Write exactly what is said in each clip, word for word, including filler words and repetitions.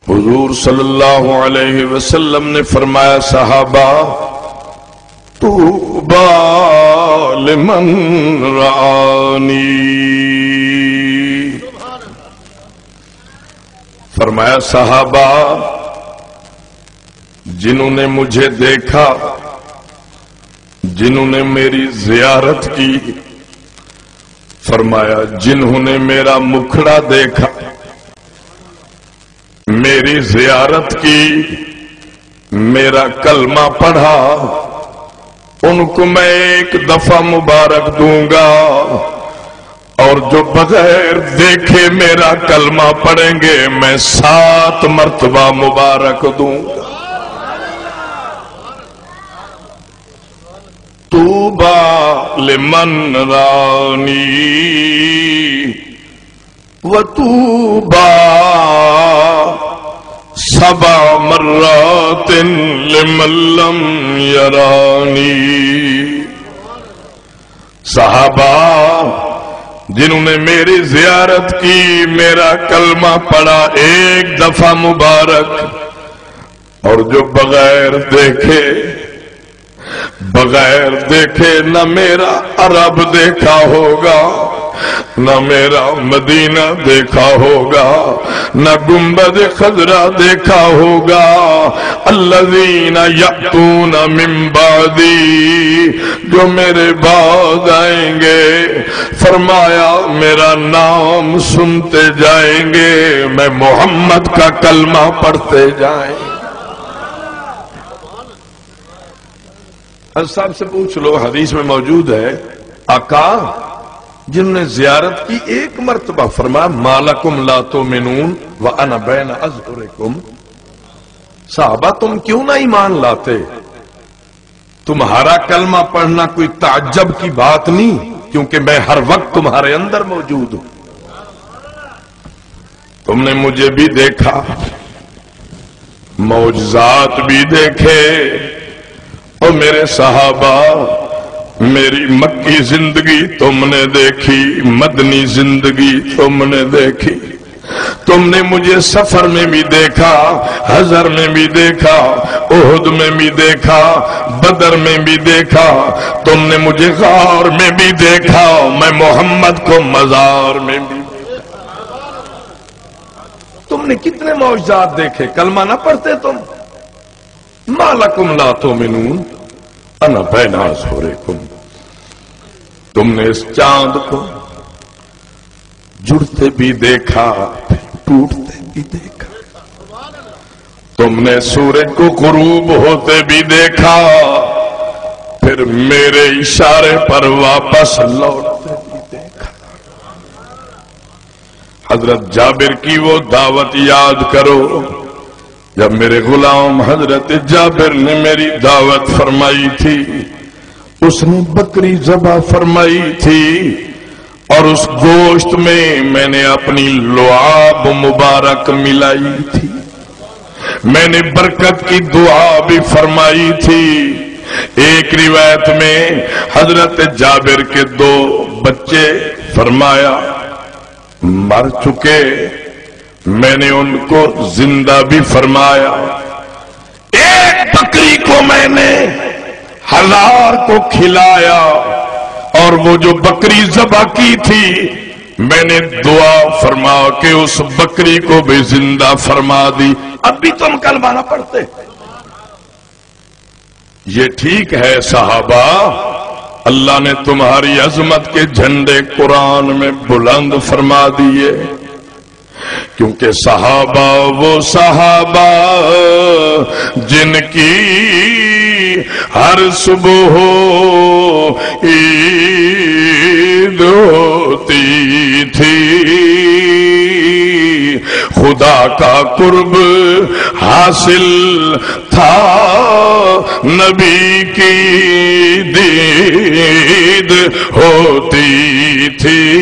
حضور صلی اللہ علیہ وسلم نے فرمایا، صحابہ، طوبی لمن رآنی۔ فرمایا، صحابہ، جنہوں نے مجھے دیکھا، جنہوں نے میری زیارت کی، فرمایا، جنہوں نے میرا مکھڑا دیکھا، میری زیارت کی، میرا کلمہ پڑھا، ان کو میں ایک دفعہ مبارک دوں گا، اور جو بغیر دیکھے میرا کلمہ پڑھیں گے، میں سات مرتبہ مبارک دوں گا۔ طوبی لمن رآنی و طوبی سبع مرات لمن لم یرانی۔ صحابہ، جنہوں نے میری زیارت کی، میرا کلمہ پڑھا ایک دفعہ مبارک، اور جو بغیر دیکھے، بغیر دیکھے نہ میرا عرب دیکھا ہوگا، نہ میرا مدینہ دیکھا ہوگا، نہ گنبد خضرا دیکھا ہوگا۔ الذین یأتون من بعدی، جو میرے بعد آئیں گے، فرمایا، میرا نام سنتے جائیں گے، میں محمد کا کلمہ پڑھتے جائیں۔ حضرت صاحب سے پوچھ لو، حدیث میں موجود ہے، آقا، جنہوں نے زیارت کی ایک مرتبہ، فرمایا، ما لکم لا تؤمنون وانا بین اظہرکم۔ صحابہ، تم کیوں نہ ایمان لاتے؟ تمہارا کلمہ پڑھنا کوئی تعجب کی بات نہیں، کیونکہ میں ہر وقت تمہارے اندر موجود ہوں۔ تم نے مجھے بھی دیکھا، معجزات بھی دیکھے۔ او میرے صحابہ، میری مکی زندگی تم نے دیکھی، مدنی زندگی تم نے دیکھی۔ تم نے مجھے صفر میں بھی دیکھا، حضر میں بھی دیکھا، احد میں بھی دیکھا، بدر میں بھی دیکھا۔ تم نے مجھے غار میں بھی دیکھا، میں محمد کو مزار میں بھی دیکھا۔ تم نے کتنے معجزات دیکھے، کلمہ نہ پڑھتے تم؟ ما لکم لا تؤمنون، انا بین اظہرکم۔ تم نے اس چاند کو جڑتے بھی دیکھا، پھر ٹوٹتے بھی دیکھا۔ تم نے سورج کو غروب ہوتے بھی دیکھا، پھر میرے اشارے پر واپس لوٹتے بھی دیکھا۔ حضرت جابر کی وہ دعوت یاد کرو، جب میرے غلام حضرت جابر نے میری دعوت فرمائی تھی، اس نے بکری ذبح فرمائی تھی اور اس گوشت میں میں نے اپنی لعاب مبارک ملائی تھی، میں نے برکت کی دعا بھی فرمائی تھی۔ ایک روایت میں حضرت جابر کے دو بچے، فرمایا، مر چکے، میں نے ان کو زندہ بھی فرمایا۔ ایک بکری کو میں نے ہزار کو کھلایا، اور وہ جو بکری ذبح کی تھی، میں نے دعا فرما کے اس بکری کو بھی زندہ فرما دی۔ اب بھی تم کلمہ نہ پڑھتے؟ یہ ٹھیک ہے صحابہ، اللہ نے تمہاری عظمت کے جھنڈے قرآن میں بلند فرما دیے، کیونکہ صحابہ وہ صحابہ جن کی ہر صبح عید ہوتی تھی، خدا کا قرب حاصل تھا، نبی کی دید ہوتی تھی،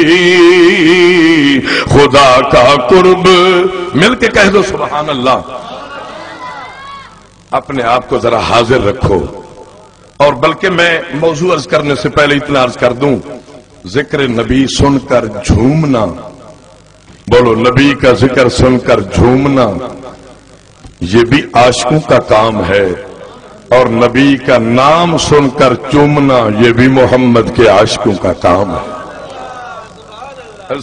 خدا کا قرب۔ مل کے کہہ دو، سبحان اللہ۔ اپنے آپ کو ذرا حاضر رکھو۔ اور بلکہ میں موضوع عرض کرنے سے پہلے اتنا عرض کر دوں، ذکر نبی سن کر جھومنا، بولو، نبی کا ذکر سن کر جھومنا، یہ بھی عاشقوں کا کام ہے، اور نبی کا نام سن کر چومنا، یہ بھی محمد کے عاشقوں کا کام ہے۔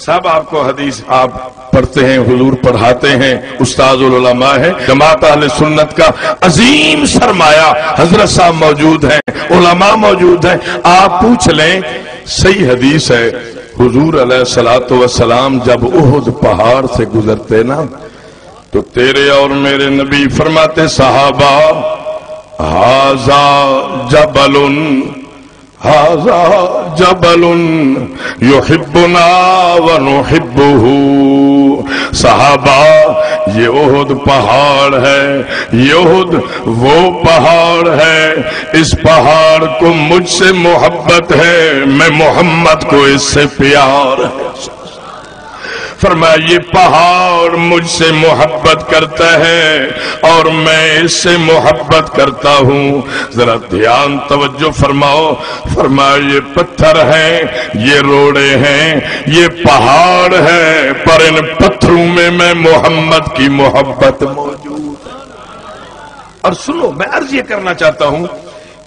صاحب، آپ کو حدیث آپ پڑھتے ہیں، حضور پڑھاتے ہیں، استاذ العلماء ہیں، جماعت اہل سنت کا عظیم سرمایہ، حضرت صاحب موجود ہیں، علماء موجود ہیں، آپ پوچھ لیں، صحیح حدیث ہے۔ حضور علیہ الصلوۃ والسلام جب احد پہاڑ سے گزرتے نا، تو تیرے اور میرے نبی فرماتے، صحابہ، ھذا جبل، ھذا جبل یحبنا و نحبہ۔ صحابہ، یہ احد پہاڑ ہے، یہ احد وہ پہاڑ ہے، اس پہاڑ کو مجھ سے محبت ہے، میں محمد کو اس سے پیار ہے۔ فرمایا، یہ پہاڑ مجھ سے محبت کرتا ہے اور میں اس سے محبت کرتا ہوں۔ ذرا دھیان توجہ فرماؤ، فرمایا، یہ پتھر ہیں، یہ روڑے ہیں، یہ پہاڑ ہیں، پر ان پتھروں میں میں محمد کی محبت موجود ہے۔ اور سنو، میں عرض یہ کرنا چاہتا ہوں،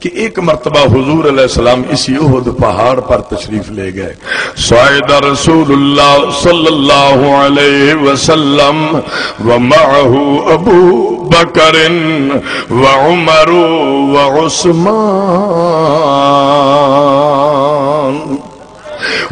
کہ ایک مرتبہ حضور علیہ السلام اسی احد پہاڑ پر تشریف لے گئے۔ صعد رسول اللہ صلی اللہ علیہ وسلم ومعه ابو بکر وعمر وعثمان۔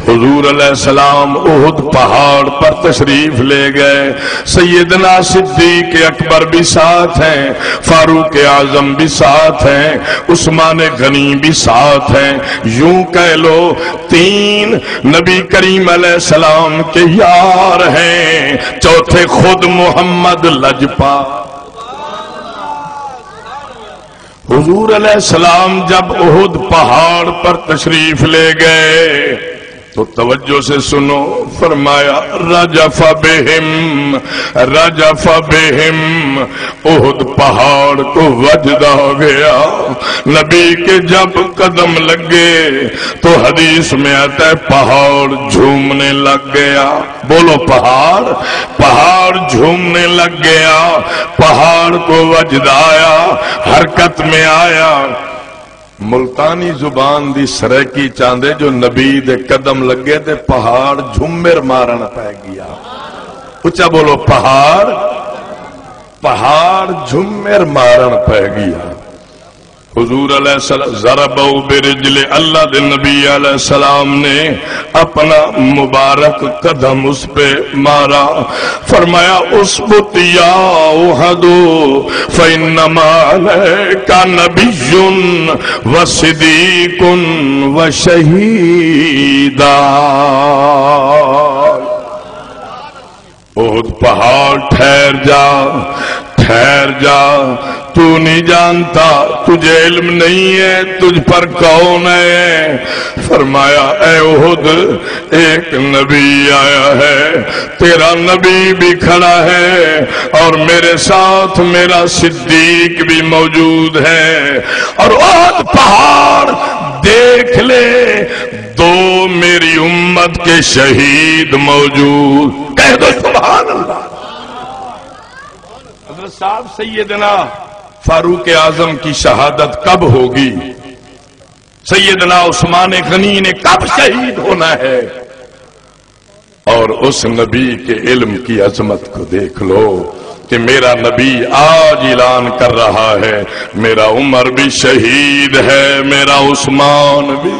حضور علیہ السلام احد پہاڑ پر تشریف لے گئے۔ سیدنا صدیق اکبر بھی ساتھ ہیں، فاروق اعظم بھی ساتھ ہیں، عثمان غنی بھی ساتھ ہیں۔ یوں کہہ لو، تین نبی کریم علیہ السلام کے یار ہیں، چوتھے خود محمد لجپال۔ حضور علیہ السلام جب احد پہاڑ پر تشریف لے گئے تو توجہ سے سنو، فرمایا، رجف بہم، رجف بہم، احد پہاڑ کو وجد آ گیا۔ نبی کے جب قدم لگے تو حدیث میں آتا ہے، پہاڑ جھومنے لگ گیا۔ بولو، پہاڑ، پہاڑ جھومنے لگ گیا، پہاڑ کو وجد آیا، حرکت میں آیا۔ ملتانی زبان دی سرائیکی چاندے، جو نبی دے قدم لگے تے پہاڑ جھمر مارن پے گیا۔ اچا بولو، پہاڑ، پہاڑ جھمر مارن پے گیا۔ حضور علیہ السلام، ضربہ برجل، اللہ دے نبی علیہ السلام نے اپنا مبارک قدم اس پہ مارا، فرمایا، اثبت یا احد، فانما علیک نبی و صدیق و شہیدان۔ احد پہاڑ، ٹھہر جا، ٹھہر جا، تو نہیں جانتا، تجھے علم نہیں ہے، تجھ پر کون ہے؟ فرمایا، اے احد، ایک نبی آیا ہے، تیرا نبی بھی کھڑا ہے اور میرے ساتھ میرا صدیق بھی موجود ہے۔ اور احد پہاڑ دیکھ لے، دو میری امت کے شہید موجود۔ کہہ دو سبحان اللہ۔ حضرت صاحب، سیدنا فاروق اعظم کی شہادت کب ہوگی؟ سیدنا عثمان غنی نے کب شہید ہونا ہے؟ اور اس نبی کے علم کی عظمت کو دیکھ لو کہ میرا نبی آج اعلان کر رہا ہے، میرا عمر بھی شہید ہے، میرا عثمان بھی۔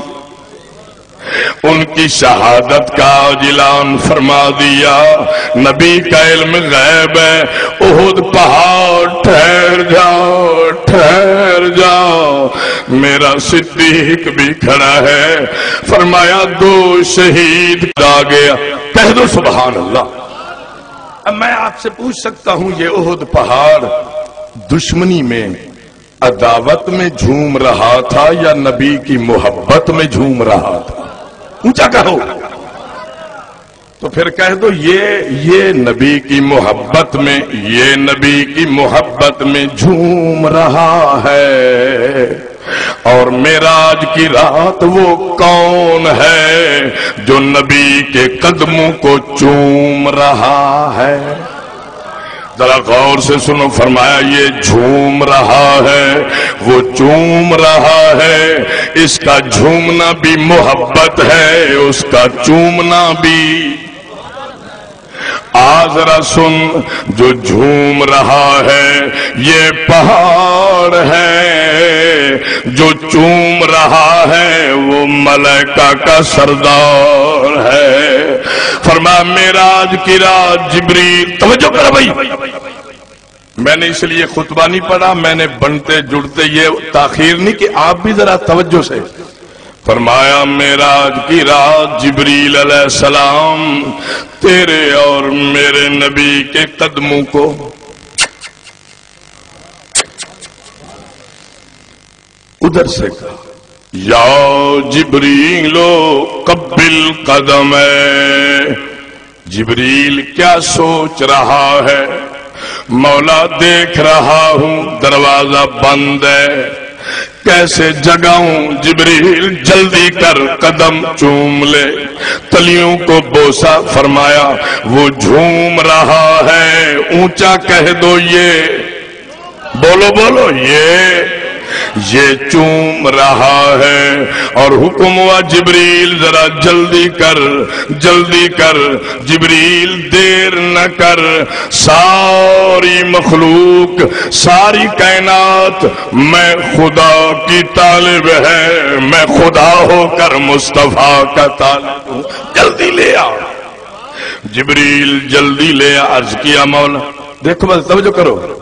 ان کی شہادت کا آج اعلان فرما دیا۔ نبی کا علم غیب ہے۔ احد پہاڑ، ٹھہر جا، ٹھہر جا، میرا صدیق بھی کھڑا ہے۔ فرمایا، دو شہید آ گیا۔ کہہ دو سبحان اللہ۔ اب میں آپ سے پوچھ سکتا ہوں، یہ احد پہاڑ دشمنی میں، عداوت میں جھوم رہا تھا یا نبی کی محبت میں جھوم رہا تھا؟ اونچا کہو۔ تو پھر کہہ دو، یہ، یہ نبی کی محبت میں، یہ نبی کی محبت میں جھوم رہا ہے۔ اور معراج کی رات وہ کون ہے جو نبی کے قدموں کو چوم رہا ہے؟ ذرا غور سے سنو، فرمایا، یہ جھوم رہا ہے، وہ چوم رہا ہے، اس کا جھومنا بھی محبت ہے، اس کا چومنا بھی۔ آ ذرا سن، جو جھوم رہا ہے، یہ پہاڑ ہے، جو چوم رہا ہے، وہ ملائکہ کا سردار ہے۔ فرمایا، معراج کی رات جبریل، توجہ کر بھائی، میں نے اس لیے خطبہ نہیں پڑھا، میں نے بنتے جڑتے یہ تاخیر نہیں کہ آپ بھی ذرا توجہ سے۔ فرمایا، معراج کی رات جبریل علیہ السلام تیرے اور میرے نبی کے قدموں کو ادھر سے کہا، یا جبریل، قبل قدم۔ جبریل کیا سوچ رہا ہے؟ مولا، دیکھ رہا ہوں، دروازہ بند ہے، کیسے جگاؤں؟ جبریل، جلدی کر، قدم چوم لے، تلیوں کو بوسہ۔ فرمایا، وہ جھوم رہا ہے، اونچا کہہ دو، یہ بولو، بولو، یہ، یہ چوم رہا ہے۔ اور حکم ہوا، جبریل، ذرا جلدی کر، جلدی کر، جبریل، دیر نہ کر۔ ساری مخلوق، ساری کائنات میں خدا کی طالب ہے، میں خدا ہو کر مصطفیٰ کا طالب ہوں۔ جلدی لے آ۔ جبریل جلدی لے آ۔ عرض کیا، مولا، دیکھو بس، توجہ کرو،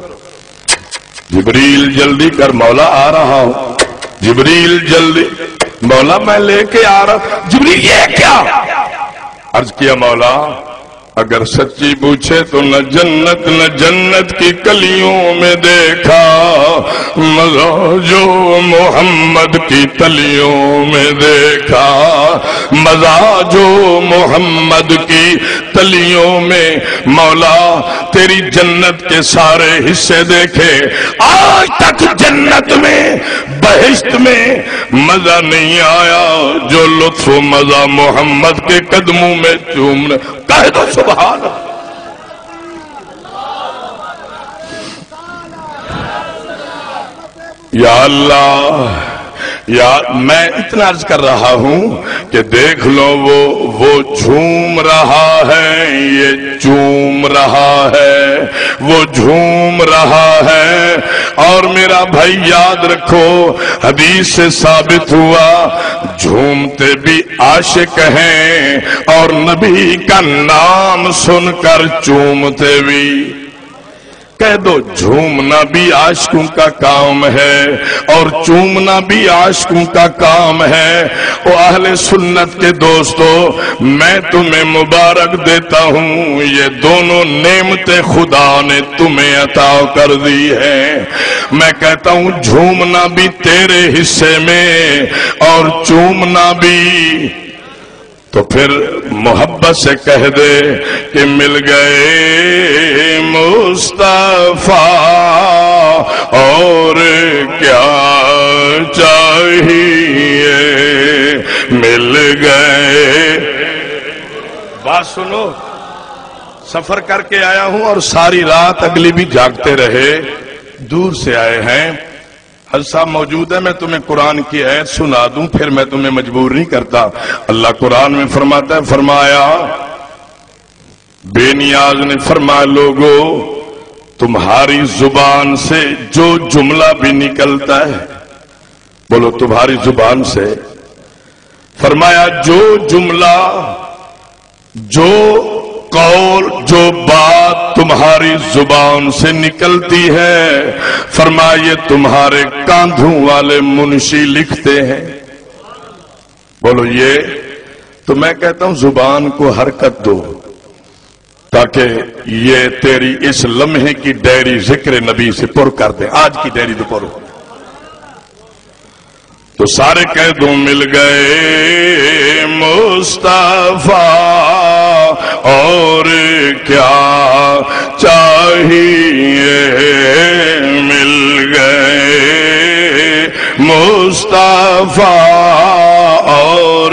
جبریل جلدی کر، مولا آ رہا ہوں۔ جبریل جلدی، مولا میں لے کے آ رہا۔ جبریل، یہ کیا؟ عرض کیا، مولا، اگر سچی پوچھے تو نہ جنت، نہ جنت کی کلیوں میں دیکھا مزہ جو محمد کی تلیوں میں دیکھا، مزہ جو محمد کی تلیوں میں۔ مولا، تیری جنت کے سارے حصے دیکھے، آج تک جنت میں، بہشت میں مزہ نہیں آیا جو لطف و مزہ محمد کے قدموں میں چومنے۔ کہہ دو سبحان اللہ۔ یا اللہ، یا، میں اتنا عرض کر رہا ہوں کہ دیکھ لو، وہ، وہ جھوم رہا ہے، یہ چوم رہا ہے، وہ جھوم رہا ہے۔ اور میرا بھائی، یاد رکھو، حدیث سے ثابت ہوا، جھومتے بھی عاشق ہیں اور نبی کا نام سن کر چومتے بھی۔ کہہ دو، جھومنا بھی عاشقوں کا کام ہے اور چومنا بھی عاشقوں کا کام ہے۔ او اہل سنت کے دوستو، میں تمہیں مبارک دیتا ہوں، یہ دونوں نعمتیں خدا نے تمہیں عطا کر دی ہیں۔ میں کہتا ہوں، جھومنا بھی تیرے حصے میں اور چومنا بھی۔ تو پھر محبت سے کہہ دے کہ مل گئے مصطفیٰ، اور کیا چاہیے، مل گئے۔ بات سنو، سفر کر کے آیا ہوں اور ساری رات اگلی بھی جاگتے رہے، دور سے آئے ہیں۔ حج صاحب موجود ہے، میں تمہیں قرآن کی آیت سنا دوں، پھر میں تمہیں مجبور نہیں کرتا۔ اللہ قرآن میں فرماتا ہے، فرمایا، بے نیاز نے فرمایا، لوگو، تمہاری زبان سے جو جملہ بھی نکلتا ہے، بولو، تمہاری زبان سے، فرمایا، جو جملہ، جو قول، جو بات تمہاری زبان سے نکلتی ہے، فرمایا، یہ تمہارے کاندھوں والے منشی لکھتے ہیں۔ بولو، یہ تو میں کہتا ہوں، زبان کو حرکت دو، تاکہ یہ تیری اس لمحے کی ڈائری ذکر نبی سے پر کر دیں۔ آج کی ڈائری تو پڑھو۔ تو سارے کہہ دوں، مل گئے مصطفیٰ، اور کیا چاہیے، مل گئے مصطفیٰ، اور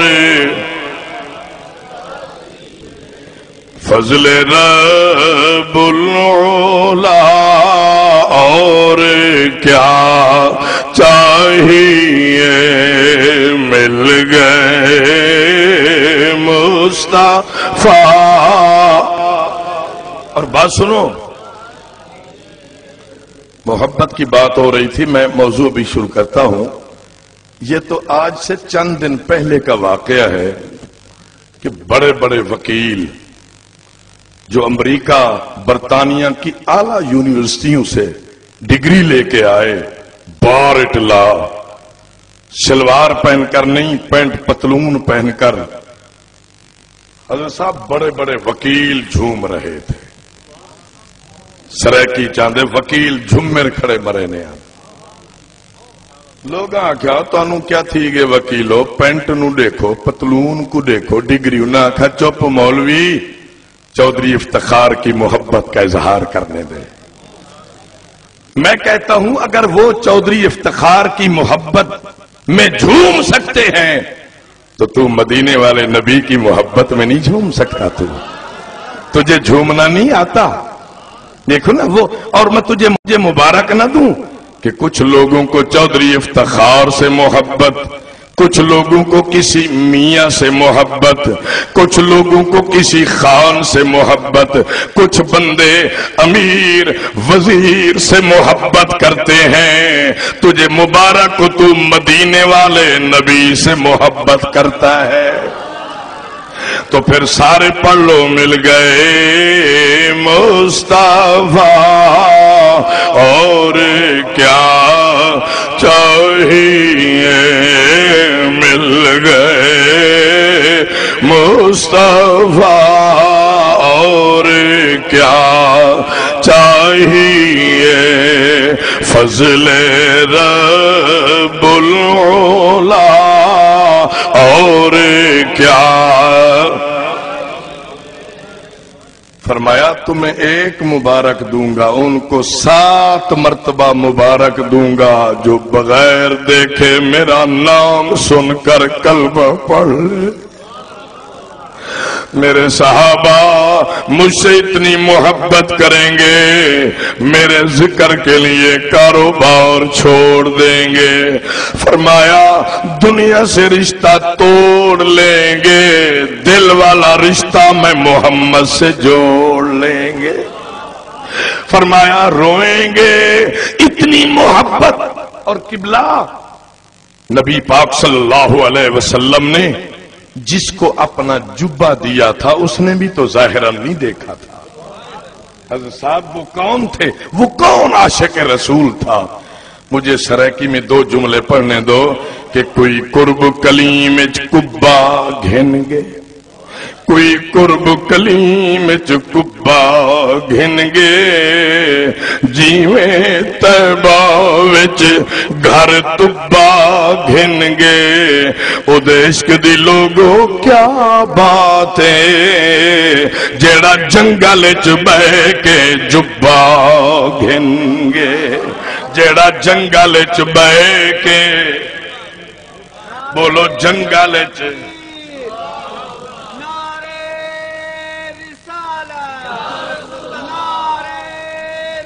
فضل رب العالمین۔ مولا، اور کیا چاہیے، مل گئے مصطفیٰ۔ اور بات سنو، محبت کی بات ہو رہی تھی، میں موضوع بھی شروع کرتا ہوں۔ یہ تو آج سے چند دن پہلے کا واقعہ ہے کہ بڑے بڑے وکیل جو امریکہ، برطانیہ کی اعلیٰ یونیورسٹیوں سے ڈگری لے کے آئے، بار ایٹ لا، شلوار پہن کر نہیں، پینٹ پتلون پہن کر، حضرت صاحب، بڑے بڑے وکیل جھوم رہے تھے۔ سرائیکی چاہندے وکیل جھمر کھڑے مرے نے آن۔ لوگاں آکھیا، "تانوں کیا تھی گئے وکیلو، پینٹ نو ڈیکھو، پتلون کو ڈیکھو، ڈگری۔" انہاں آکھیا، "چپ مولوی، چودھری افتخار کی محبت کا اظہار کرنے دے۔" میں کہتا ہوں، اگر وہ چودھری افتخار کی محبت میں جھوم سکتے ہیں تو تو مدینے والے نبی کی محبت میں نہیں جھوم سکتا؟ تو، تجھے جھومنا نہیں آتا؟ دیکھو نا وہ، اور میں تجھے، مجھے مبارک نہ دوں کہ کچھ لوگوں کو چودھری افتخار سے محبت، کچھ لوگوں کو کسی میاں سے محبت، کچھ لوگوں کو کسی خان سے محبت، کچھ بندے امیر وزیر سے محبت کرتے ہیں، تجھے مبارک ہو، تو مدینے والے نبی سے محبت کرتا ہے۔ تو پھر سارے پڑھ لو، مل گئے مصطفیٰ، اور کیا چاہیے، مل گئے مصطفیٰ، اور کیا چاہیے، فضل رب العلا، اور کیا۔ فرمایا، تمہیں ایک مبارک دوں گا، ان کو سات مرتبہ مبارک دوں گا، جو بغیر دیکھے میرا نام سن کر کلمہ پڑھ لے۔ میرے صحابہ مجھ سے اتنی محبت کریں گے، میرے ذکر کے لیے کاروبار چھوڑ دیں گے۔ فرمایا، دنیا سے رشتہ توڑ لیں گے، دل والا رشتہ میں محمد سے جوڑ لیں گے۔ فرمایا، روئیں گے، اتنی محبت۔ اور قبلہ، نبی پاک صلی اللہ علیہ وسلم نے جس کو اپنا جبہ دیا تھا، اس نے بھی تو ظاہراً نہیں دیکھا تھا۔ حضرت صاحب، وہ کون تھے؟ وہ کون عاشق رسول تھا؟ مجھے سرائیکی میں دو جملے پڑھنے دو کہ کوئی قرب کلیم اچ قبہ گھن گے، کوئی قرب کلیم اچ قبہ گھن گے، جیویں طیبہ وچ گھر طبہ گھن گے۔ او دے عشق دی لوگو کیا بات ہے، جیڑھا جنگل اچ بہہ کے جبہ گھن گے، جیڑھا جنگل اچ بہہ کے، بولو، جنگل اچ۔ نعرہ رسالت، نعرہ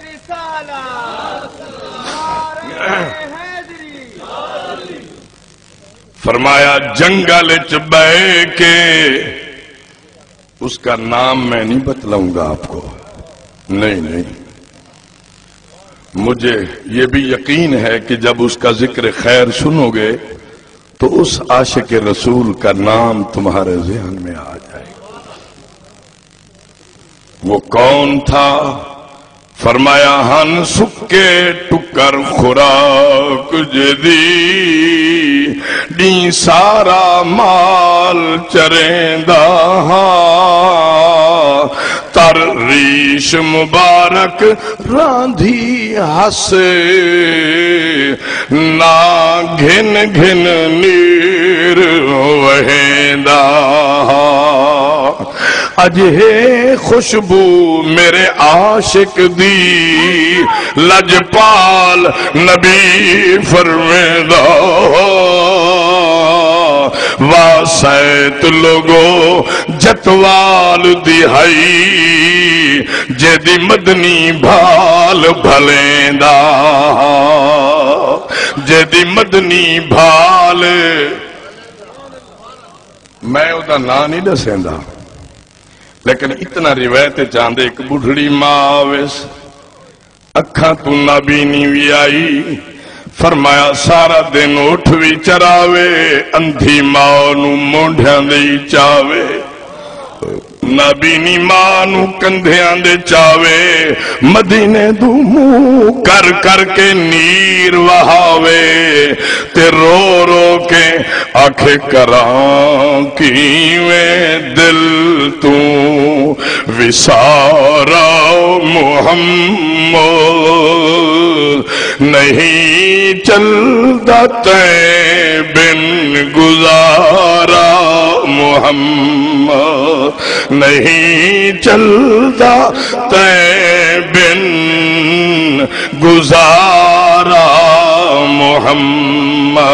رسالت، نعرہ حیدری۔ فرمایا، جنگل اچ بہہ کے، اس کا نام میں نہیں بتلاؤں گا آپ کو، نہیں، نہیں، مجھے یہ بھی یقین ہے کہ جب اس کا ذکر خیر سنو گے تو اس عاشق رسول کا نام تمہارے ذہن میں آ جائے گا۔ وہ کون تھا؟ فرمایا، ہن سکے ٹکر خوراک جدی، ݙینہہ سارا مال چریندا ہا۔ تر ریش مبارک راندھی ہس، نہ گھن گھن نیر وہیندا ہا۔ اڄ ہے خوشبو میرے عاشق دی، لجپال نبی فرمیندا ہا۔ واہ سیت لوگو جتوال دی ہئی، جیدی مدنی بھال بھلیندا، جیدی مدنی بھال۔ میں اودا ناں نہیں ݙسیندا، لیکن اتنا روایت چاندے، ایک بڈھڑی ماں آویس، اکھاں توں نابینی وی آئی۔ فرمایا، سارا دن اٹھ وی چراوے، اندھی ماء نوں مونڈھیاں دے ای چاوے، نابینی ماء نوں کندھیاں دے چاوے، مدینے دو منہ کر کر کے نیر وہاوے، تے رو رو کے آکھے، کراں کیویں دل توں وسارا محمد، نہیں چلدا تیں بن گزارا محمد، نہیں چلدا تیں بن گزارا محمد۔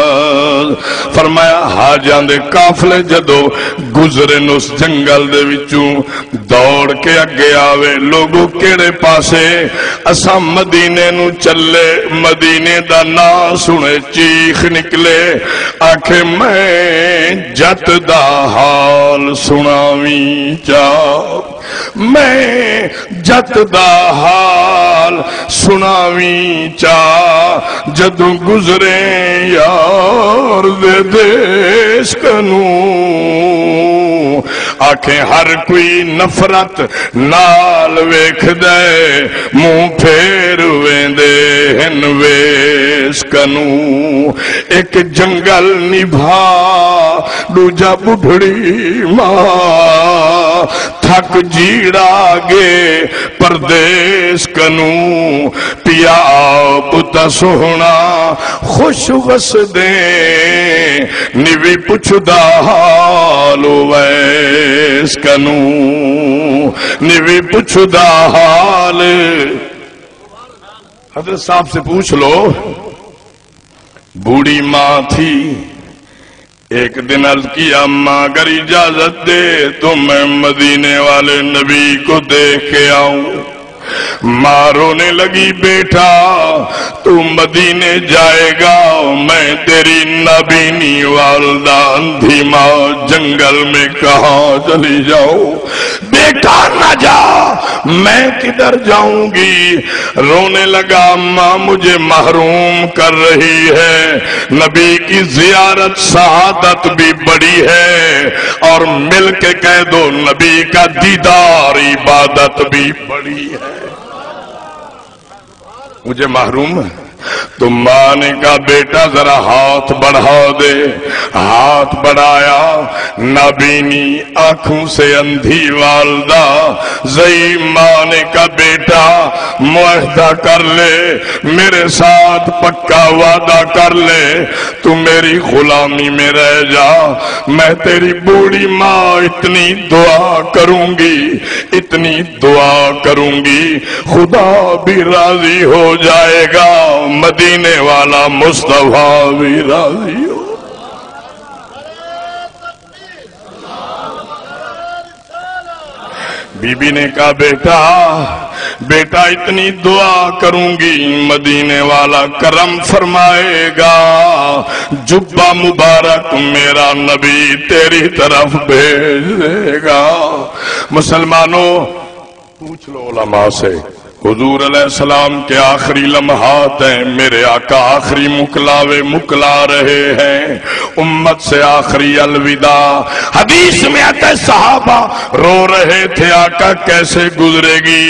فرمایا، حاجیاں دے قافلے جدو گزرن اس جنگل دے وچوں، دوڑ کے اگے آوے، لوگو کیڑے پاسے؟ اساں مدینے نو چلے، مدینے دا ناں سنے چیخ نکلے، آکھے، میں جت دا حال سناویں چا، میں جت دا حال سناویں چا، جدوں گزریں یار دے دیش کنوں، آکھیں ہر کوئی نفرت نال ویکھدے، منہ پھیر ویندے ہن ویس کنوں۔ ایک جنگل نبھا، ݙوجھا ٻڈھڑی ماء، تھک جیڑا ڳے پردیس کنوں۔ پیا آپ تاں سوہݨا خوش وسدیں، نی وی پچھدا حال اویس کنوں، نی وی پچھدا حال۔ حضرت صاحب سے پوچھ لو، بوڑھی ماں تھی، ایک دن عرض کیا، ماں اگر اجازت دے تو میں مدینے والے نبی کو دیکھ کے آؤں۔ ماں رونے لگی، بیٹا تو مدینے جائے گا، میں تیری نابینی والدہ اندھی ماں جنگل میں کہاں چلی جاؤں؟ بیٹا نہ جا، میں کدھر جاؤں گی؟ رونے لگا، ماں مجھے محروم کر رہی ہے، نبی کی زیارت سعادت بھی بڑی ہے، اور مل کے کہہ دو نبی کا دیدار عبادت بھی بڑی ہے۔ مجھے محروم ہے۔ تو ماں نے کہا، بیٹا ذرا ہاتھ بڑھا دے۔ ہاتھ بڑھایا، نابینی آنکھوں سے اندھی والدہ ضعیف ماں نے کہا، بیٹا معاہدہ کر لے، میرے ساتھ پکا وعدہ کر لے، تو میری غلامی میں رہ جا، میں تیری بوڑھی ماں اتنی دعا کروں گی، اتنی دعا کروں گی، خدا بھی راضی ہو جائے گا، مدینے والا مصطفیٰ بھی راضی ہو۔ بی بی نے کہا، بیٹا، بیٹا اتنی دعا کروں گی، مدینے والا کرم فرمائے گا، جبہ مبارک میرا نبی تیری طرف بھیج دے گا۔ مسلمانوں، پوچھ لو علماء سے، حضور علیہ السلام کے آخری لمحات ہیں، میرے آقا آخری مکلاوے مکلا رہے ہیں، امت سے آخری الوداع۔ حدیث میں آتا ہے، صحابہ رو رہے تھے، آقا کیسے گزرے گی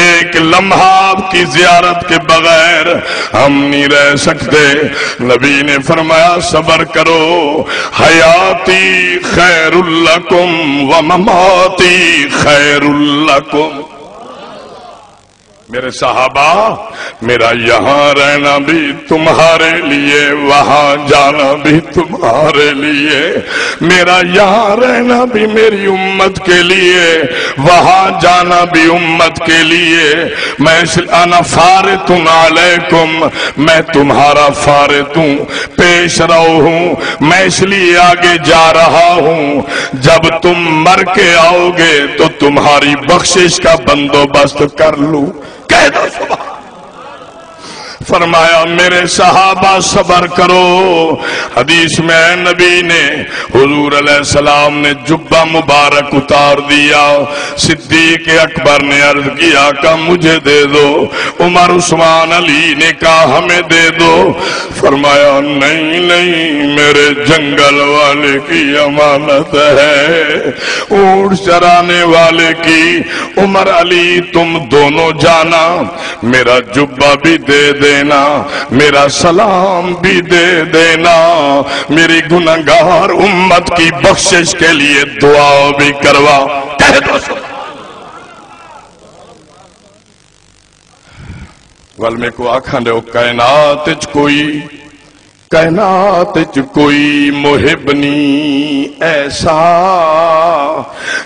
ایک لمحہ آپ کی زیارت کے بغیر؟ ہم نہیں رہ سکتے۔ نبی نے فرمایا، صبر کرو، حیاتی خیر لکم و مماتی خیر لکم۔ میرے صحابہ، میرا یہاں رہنا بھی تمہارے لیے، وہاں جانا بھی تمہارے لیے۔ میرا یہاں رہنا بھی میری امت کے لیے، وہاں جانا بھی امت کے لیے۔ میں اس، انا فارط علیکم، میں تمہارا فارط ہوں، پیش رو ہوں، میں اس لیے آگے جا رہا ہوں، جب تم مر کے آؤ گے تو تمہاری بخشش کا بندوبست کر لوں۔ کہہ دو سبحان۔ فرمایا، میرے صحابہ، صبر کرو۔ حدیث میں نبی نے، حضور علیہ السلام نے جبہ مبارک اتار دیا۔ صدیق اکبر نے عرض کی، آقا، مجھے دے دو۔ عمر، عثمان، علی نے کہا، ہمیں دے دو۔ فرمایا، نہیں، نہیں، میرے جنگل والے کی امانت ہے، اونٹ چرانے والے کی۔ عمر، علی، تم دونوں جانا، میرا جبہ بھی دے دینا، میرا سلام بھی دے دینا، میری گنہگار امت کی بخشش کے لیے دعا بھی کروا۔ کہہ دو سبحان۔ ول میکوں آکھن ݙیو، کائنات اچ کوئی، کائنات اچ کوئی محب نی ایسا،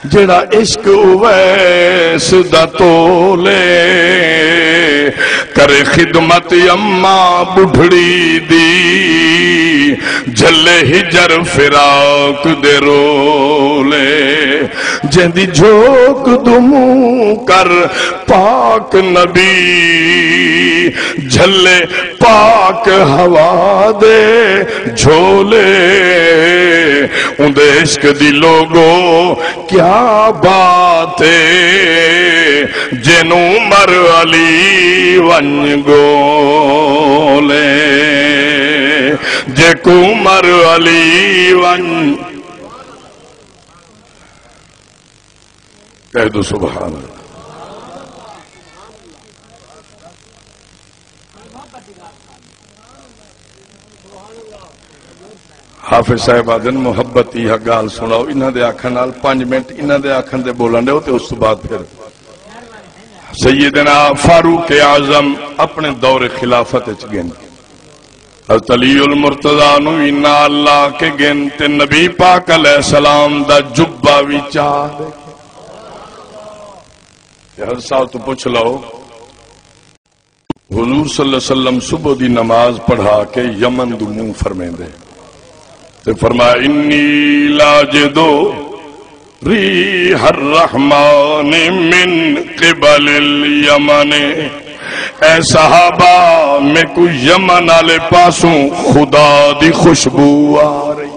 جیڑھا عشق اویس دا تولے، کرے خدمت اماں ٻڈھڑی دی، جھلے ہجر فراق دے رولے، جیندی جھوک دو منہ کر پاک نبی، جھلے پاک ہوا دے جھولے۔ اوندے عشق دی لوگو کیا بات ہے، جینوں عمر علی ونڄ ڳولے، جیکوں عمر علی ونڄ۔ کہہ دو سبحان اللہ۔ حافظ صاحب آدھن، محبت دی ہا ڳالھ سݨاؤ، انہاں دے آکھݨ نال پنج منٹ انہاں دے آکھݨ تے ٻولݨ ݙیو تے اس توں بعد پھر سیدنا فاروق اعظم اپݨے دور خلافت اچ ڳن۔ حضرت علی المرتضی نوں وی نال لا کے ڳن تے نبی پاک علیہ السلام دا جبہ وی چا ݙے۔ تے حضرت صاحب توں پچھ لو، حضور صلی اللہ علیہ وسلم صبح دی نماز پڑھا کے یمن دو منہ فرمیندے تے فرمایا، انی لاجد ریح الرحمن من قبل الیمن۔ اے صحابہ، میکوں یمن والے پاسوں خدا دی خوشبو آ رہی۔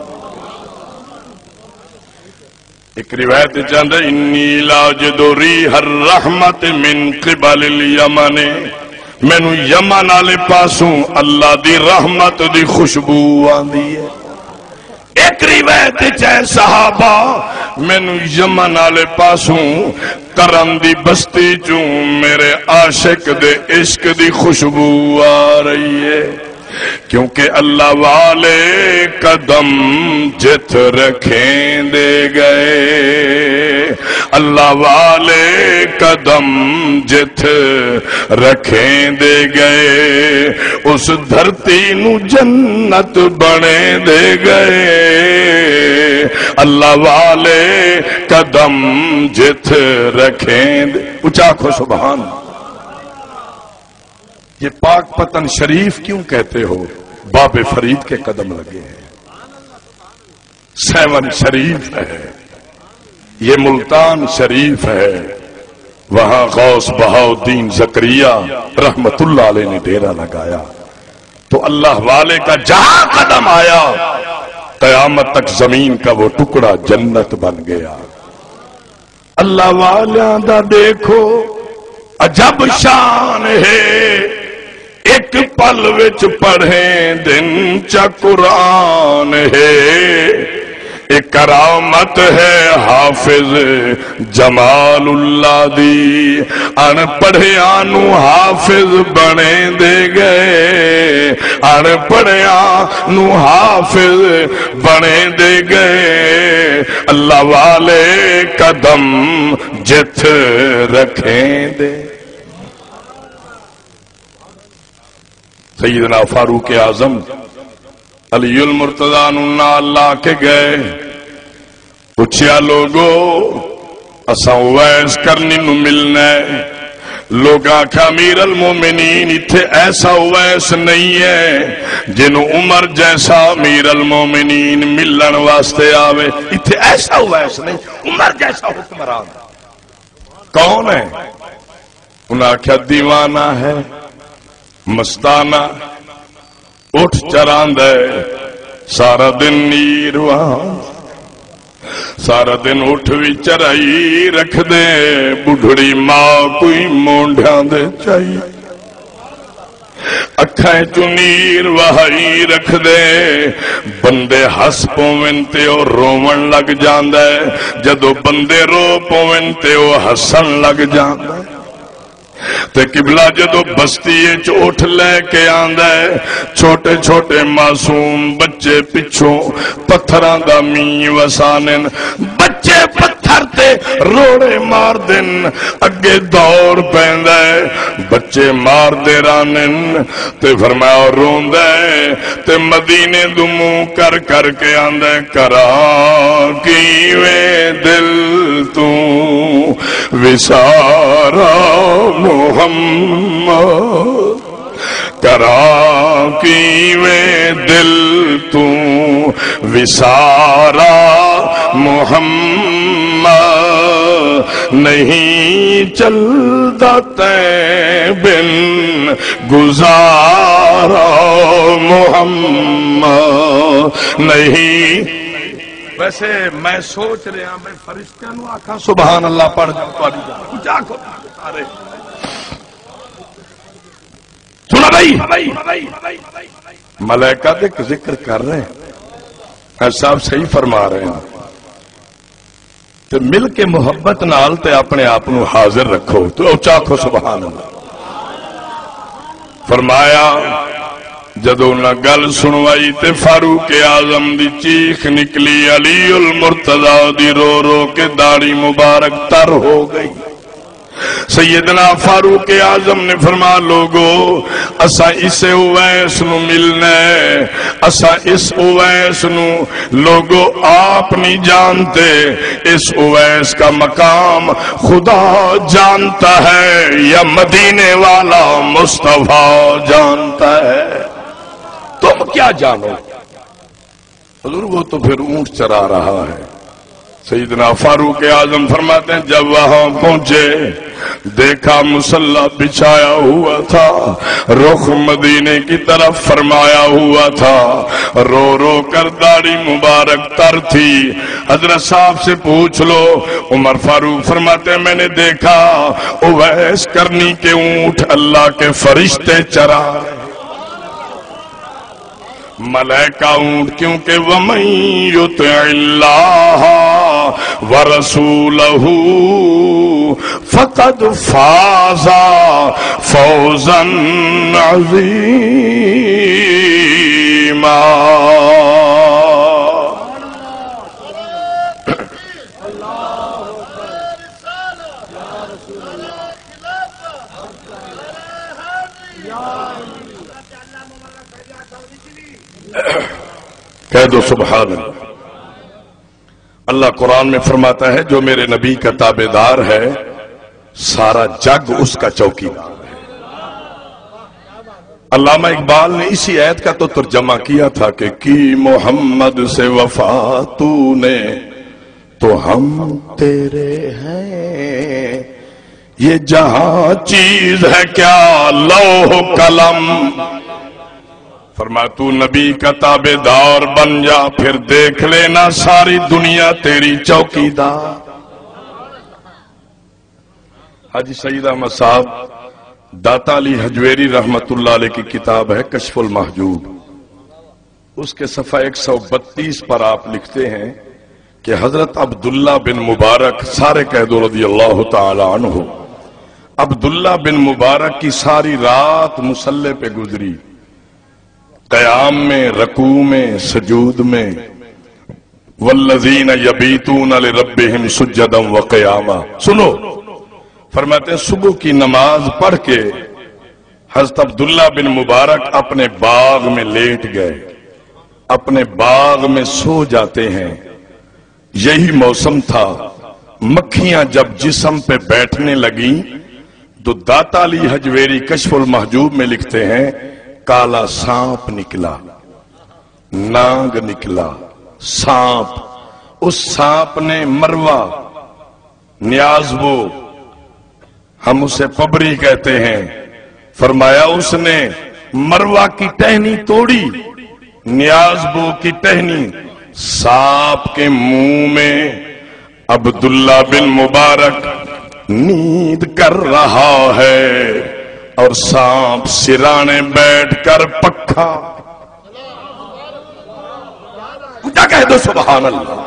ایک روایت وچ آندا، انی لاجد ریح الرحمت من قبل الیمن، مینوں یمن والے پاسوں اللہ دی رحمت دی خوشبو آندی ہے۔ ایک روایت وچ ہے، صحابہ، مینوں یمن والے پاسوں کرم دی بستی چوں میرے عاشق دے عشق دی خوشبو آ رہی ہے، کیونکہ اللہ والے قدم جتھ رکھیندے ڳئے، اللہ والے قدم جتھ رکھیندے ڳئے، اس دھرتی نوں جنت بݨیندے ڳئے، اللہ والے قدم جتھ رکھیندے۔ اچا آکھو سبحان۔ یہ پاک پتن شریف کیوں کہتے ہو؟ باب فرید کے قدم لگے ہیں۔ سیون شریف ہے، یہ ملتان شریف ہے، وہاں غوث بہاؤالدین زکریا رحمت اللہ علیہ نے ڈیرہ لگایا، تو اللہ والے کا جہاں قدم آیا، قیامت تک زمین کا وہ ٹکڑا جنت بن گیا۔ اللہ والیاں دا ݙیکھو عجب شان ہے، ایک پل وچ پڑھیں دن چا قرآن ہے۔ اے کرامت ہے حافظ جمال اللہ دی، اݨ پڑھیاں نوں حافظ بݨیندے ڳئے، اݨ پڑھیاں نوں حافظ بݨیندے ڳئے، اللہ والے قدم جتھ رکھیندے۔ سیدنا فاروق اعظم علی المرتضی نو نال لا کے گئے۔ پچھیا، لوگو، اساں اویس کرنی نو ملنا ہے۔ لوگاں آکھیا، امیر المومنین، اتھے ایسا اویس نہیں ہے جنوں عمر جیسا امیر المومنین ملن واسطے آوے۔ اتھے ایسا اویس نہیں، عمر جیسا حکمران۔ کون ہے؟ انہاں آکھیا، دیوانہ ہے، مستانہ، اٹھ چراندا ہے، سارا دن نیر واں، سارا دن اٹھ وی چرائی رکھدے، بڈھڑی ماں کوئی مونڈھیاں دے چائی، اکھاں چوں نیر وہائی رکھدے۔ بندے ہس پوون تے او روون لگ جاندا ہے، جدوں بندے رو پوون تے او ہسن لگ جاندا ہے۔ تے قبلہ جدوں بستی اچ اٹھ لے کے آندا ہے، چھوٹے چھوٹے معصوم بچے پچھوں پتھراں دا مینہ وسانن، بچے پتھر تے روڑے مار دن، اگے دور پیندا ہے، بچے مار دے رانن۔ تے فرمایا، او روندا ہے تے مدینے دو منہ کر کر کے آندا ہے، کراں کیویں دل توں وسارا محمد، کراں کیویں دل توں وسارا محمد، نہیں چلدا تیں بن گزارا محمد، نہیں۔ ویسے میں سوچ رہا میں فرشتیاں نو آکھاں سبحان اللہ پڑھ جاؤ، تہاڈی جان۔ اچا آکھو سارے۔ سنو بھائی، ملائکہ تے ذکر کر رہے ہیں، حاجی صاحب صحیح فرما رہے ہیں۔ تے مل کے محبت نال تے اپنے آپ نو حاضر رکھو۔ تو اچا آکھو سبحان اللہ۔ فرمایا، جدوں انہاں گل سنوائی تے فاروق اعظم دی چیخ نکلی، علی المرتضی دی رو رو کے داڑھی مبارک تر ہو گئی۔ سیدنا فاروق اعظم نے فرمایا، لوگو، اساں اسے اویس نو ملنا ہے، اساں اس اویس نو، لوگو، آپ نہیں جانتے، اس اویس کا مقام خدا جانتا ہے یا مدینے والا مصطفیٰ جانتا ہے؟ تم کیا جانو؟ حضور، وہ تو پھر اونٹ چرا رہا ہے۔ سیدنا فاروق اعظم فرماتے ہیں، جب وہاں پہنچے، دیکھا مصلی بچھایا ہوا تھا، رخ مدینے کی طرف فرمایا ہوا تھا، رو رو کر داڑھی مبارک تر تھی۔ حضرت صاحب سے پوچھ لو۔ عمر فاروق فرماتے ہیں، میں نے دیکھا اویس قرنی کے اونٹ اللہ کے فرشتے چرا رہے۔ ملائکہ اونٹ، کیونکہ وَمَن يُطِعِ اللَّهَ وَرَسُولَهُ فَقَدْ فَازَ فَوْزًا عَظِيمًا۔ کہہ دو سبحان اللہ۔ اللہ قرآن میں فرماتا ہے، جو میرے نبی کا تابع دار ہے، سارا جگ اس کا چوکیدار ہے۔ علامہ اقبال نے اسی آیت کا تو ترجمہ کیا تھا کہ کی محمد سے وفا تو نے تو ہم تیرے ہیں، یہ جہاں چیز ہے کیا لوح و قلم۔ فرمایا، تو نبی کا تابع دار بن جا، پھر دیکھ لینا ساری دنیا تیری چوکیدار۔ حاجی سعید احمد صاحب داتا علی ہجویری رحمت اللہ علیہ کی کتاب ہے کشف المحجوب، اس کے صفحہ ایک سو بتیس پر آپ لکھتے ہیں کہ حضرت عبداللہ بن مبارک، سارے کہہ دو رضی اللہ تعالی عنہ، عبداللہ بن مبارک کی ساری رات مصلی پہ گزری، قیام میں، رکوع میں، سجود میں، والذین یبیتون لربہم سجدا و قیاما۔ سنو، فرماتے ہیں، صبح کی نماز پڑھ کے حضرت عبداللہ بن مبارک اپنے باغ میں لیٹ گئے، اپنے باغ میں سو جاتے ہیں۔ یہی موسم تھا، مکھیاں جب جسم پہ بیٹھنے لگیں تو داتا علی ہجویری کشف المحجوب میں لکھتے ہیں، کالا سانپ نکلا، نانگ نکلا، سانپ، اس سانپ نے مروا، نیاز وہ، ہم اسے پبری کہتے ہیں، فرمایا اس نے مروا کی ٹہنی توڑی، نیاز بو کی ٹہنی، سانپ کے منہ میں عبداللہ بن مبارک نیند کر رہا ہے اور سانپ سرانے بیٹھ کر پکھا۔ اونچا کہہ دو، سبحان اللہ۔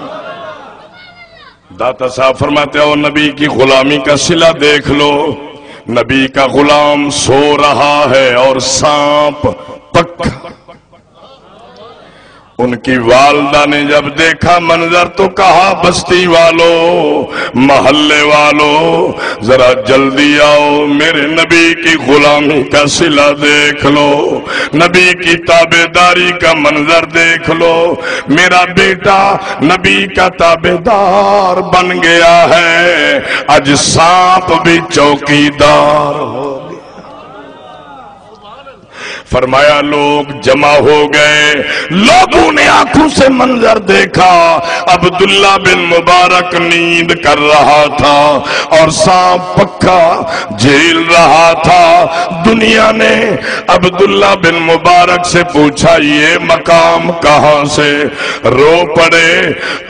داتا صاحب فرماتے ہیں، او نبی کی غلامی کا صلہ دیکھ لو، نبی کا غلام سو رہا ہے اور سانپ پکھا۔ ان کی والدہ نے جب دیکھا منظر تو کہا، بستی والو، محلے والو، ذرا جلدی آؤ، میرے نبی کی غلامی کا صلہ دیکھ لو، نبی کی تابعداری کا منظر دیکھ لو، میرا بیٹا نبی کا تابعدار بن گیا ہے، اج سانپ بھی چوکیدار ہو گیا۔ فرمایا، لوگ جمع ہو گئے، لوگوں نے آنکھوں سے منظر دیکھا، عبداللہ بن مبارک نیند کر رہا تھا اور سانپ پکھا جھیل رہا تھا۔ دنیا نے عبداللہ بن مبارک سے پوچھا، یہ مقام کہاں سے؟ رو پڑے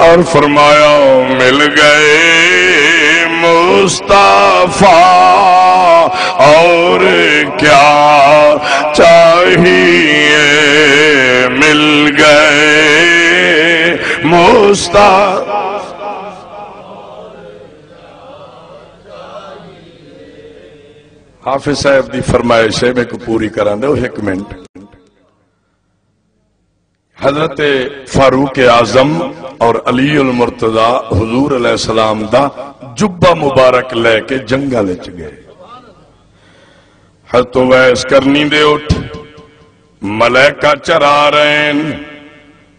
اور فرمایا، مل گئے مصطفیٰ، اور کیا چاہیے، مل گئے مصطفیٰ۔ حافظ صاحب دی فرمائش ہے، میکوں پوری کرن ݙیو ہک منٹ۔ حضرت فاروق اعظم اور علی المرتضی حضور علیہ السلام دا جبہ مبارک لے کے جنگل وچ گئے۔ حضرت اویس قرنی دے اٹھ، ملائکہ چرا رہے ہیں،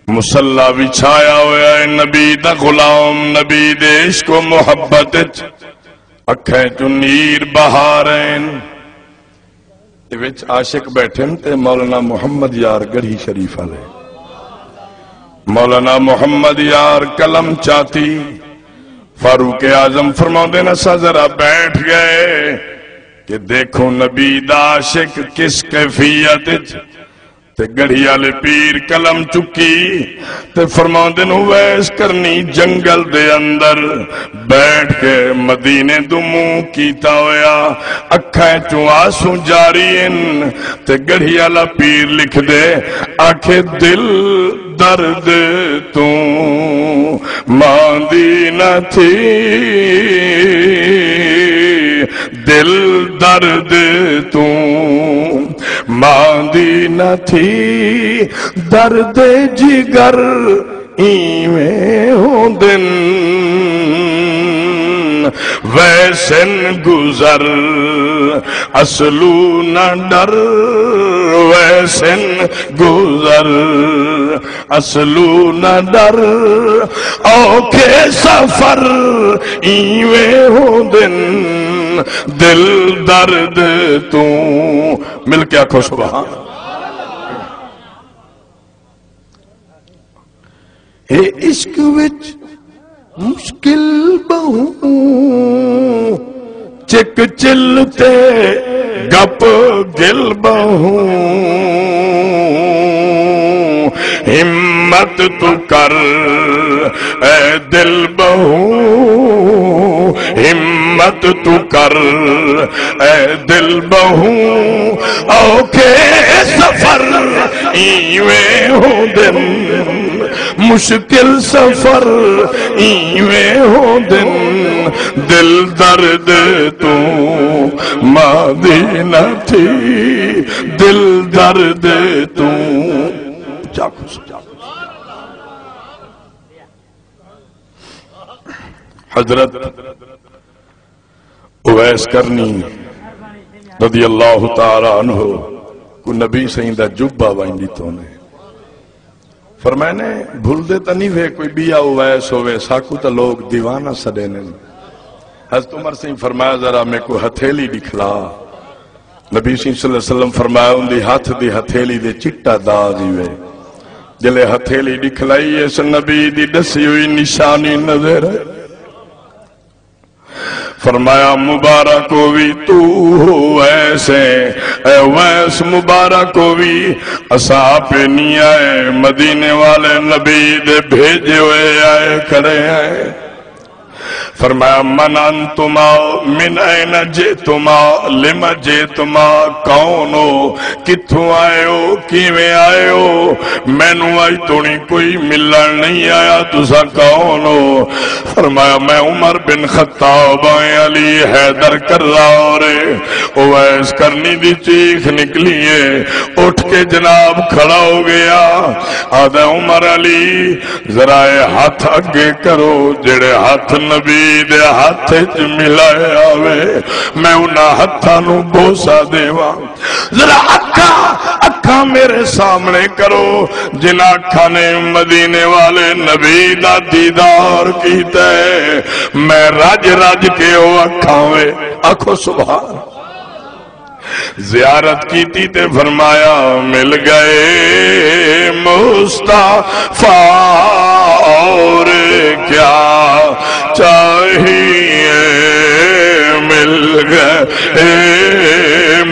مصلا وچھایا ہویا ہے، نبی دا غلام، نبی دے عشق و محبت وچ اکھیں چوں نیر بہا رہے ہیں۔ تے وچ عاشق بیٹھن تے مولانا محمد یار گڑھی شریف والے، مولانا محمد یار قلم چاتی۔ فاروق اعظم فرماؤندے نے، اساں ذرا بیٹھ گئے کہ دیکھوں نبی دا عاشق کس کیفیت وچ۔ تے گڑھی والے پیر قلم چکی تے فرماندے نے، اویس قرنی جنگل دے اندر بیٹھ کے مدینے دو منہ کیتا ہویا، اکھاں چوں آنسو جاری ہن۔ تے گڑھی والا پیر لکھدے، آکھے، دل درد توں ماندی نہ تھی، دل درد توں ماندی نہ تھی، درد جگر ایویں ہوندن، ویسن گزر اصلو نہ ڈر، ویسن گزر اصلو نہ ڈر، اوکھے سفر ایویں ہوندن، دل درد توں۔ مل کے آکھو سبحان اللہ۔ اے عشق وچ مشکل ٻہوں، چک چل تے گپ گل ٻہوں، ہمت توں کر اے دل ٻہوں، ہمت توں کر اے دل ٻہوں، اوکھے سفر ایویں ہوندن، مشکل سفر ایویں ہوندن، دل درد توں ماندی نہ تھی، دل درد توں۔ حضرت اویس قرنی رضی اللہ تعالی عنہ کو نبی سائیں دا جبہ وائیں ݙتو نے۔ فرمائے نے، بھلدے تاں نہیں وے کوئی ٻیا اویس ہووے، ساکوں تاں لوگ دیوانہ سݙیندن۔ حضرت عمر سائیں فرمایا، ذرا میکوں ہتھیلی ݙکھلا۔ نبی سائیں صلی اللہ علیہ وسلم فرمایا، اوندی ہتھ دی ہتھیلی دے چٹا داغ ای وے۔ جلے ہتھیلی ݙکھلائی، اس نبی دی ݙسی ہوئی نشانی نظر آئی۔ فرمایا، مبارک ہووی توں اویس ایں، اے اویس مبارک ہووی، اساں آپے نی آئے، مدینے والے نبی دے بھیجے ہوئے آئے کھڑے ہیں۔ فرمایا، من انتما، من این جئتما، لم جئتما، کون ہو، کتھوں آئے ہو، کیویں آئے ہو؟ مینوں اڄ توڑیں کوئی ملݨ نہیں آیا، تساں کون ہو؟ فرمایا، میں عمر بن خطاب ہاں، علی حیدر کرار ہے۔ اویس قرنی دی چیخ نکلی ہے، اٹھ کے جناب کھڑا ہو گیا، آہدا، عمر، علی، ذرا اے ہتھ اڳے کرو، جیڑھے ہتھ نبی دے ہتھ اچ ملایا ہوئے، میں انہاں ہتھاں نوں بوسہ ݙیواں۔ ذرا اکھاں، اکھاں میرے سامنے کرو، جنہاں اکھاں نے مدینے والے نبی دا دیدار کیتا ہے، میں رڄ رڄ کے او اکھاں وے۔ آکھو سبحان۔ زیارت کیتی تے فرمایا، مل گئے مصطفیٰ اور کیا چاہیے، مل گئے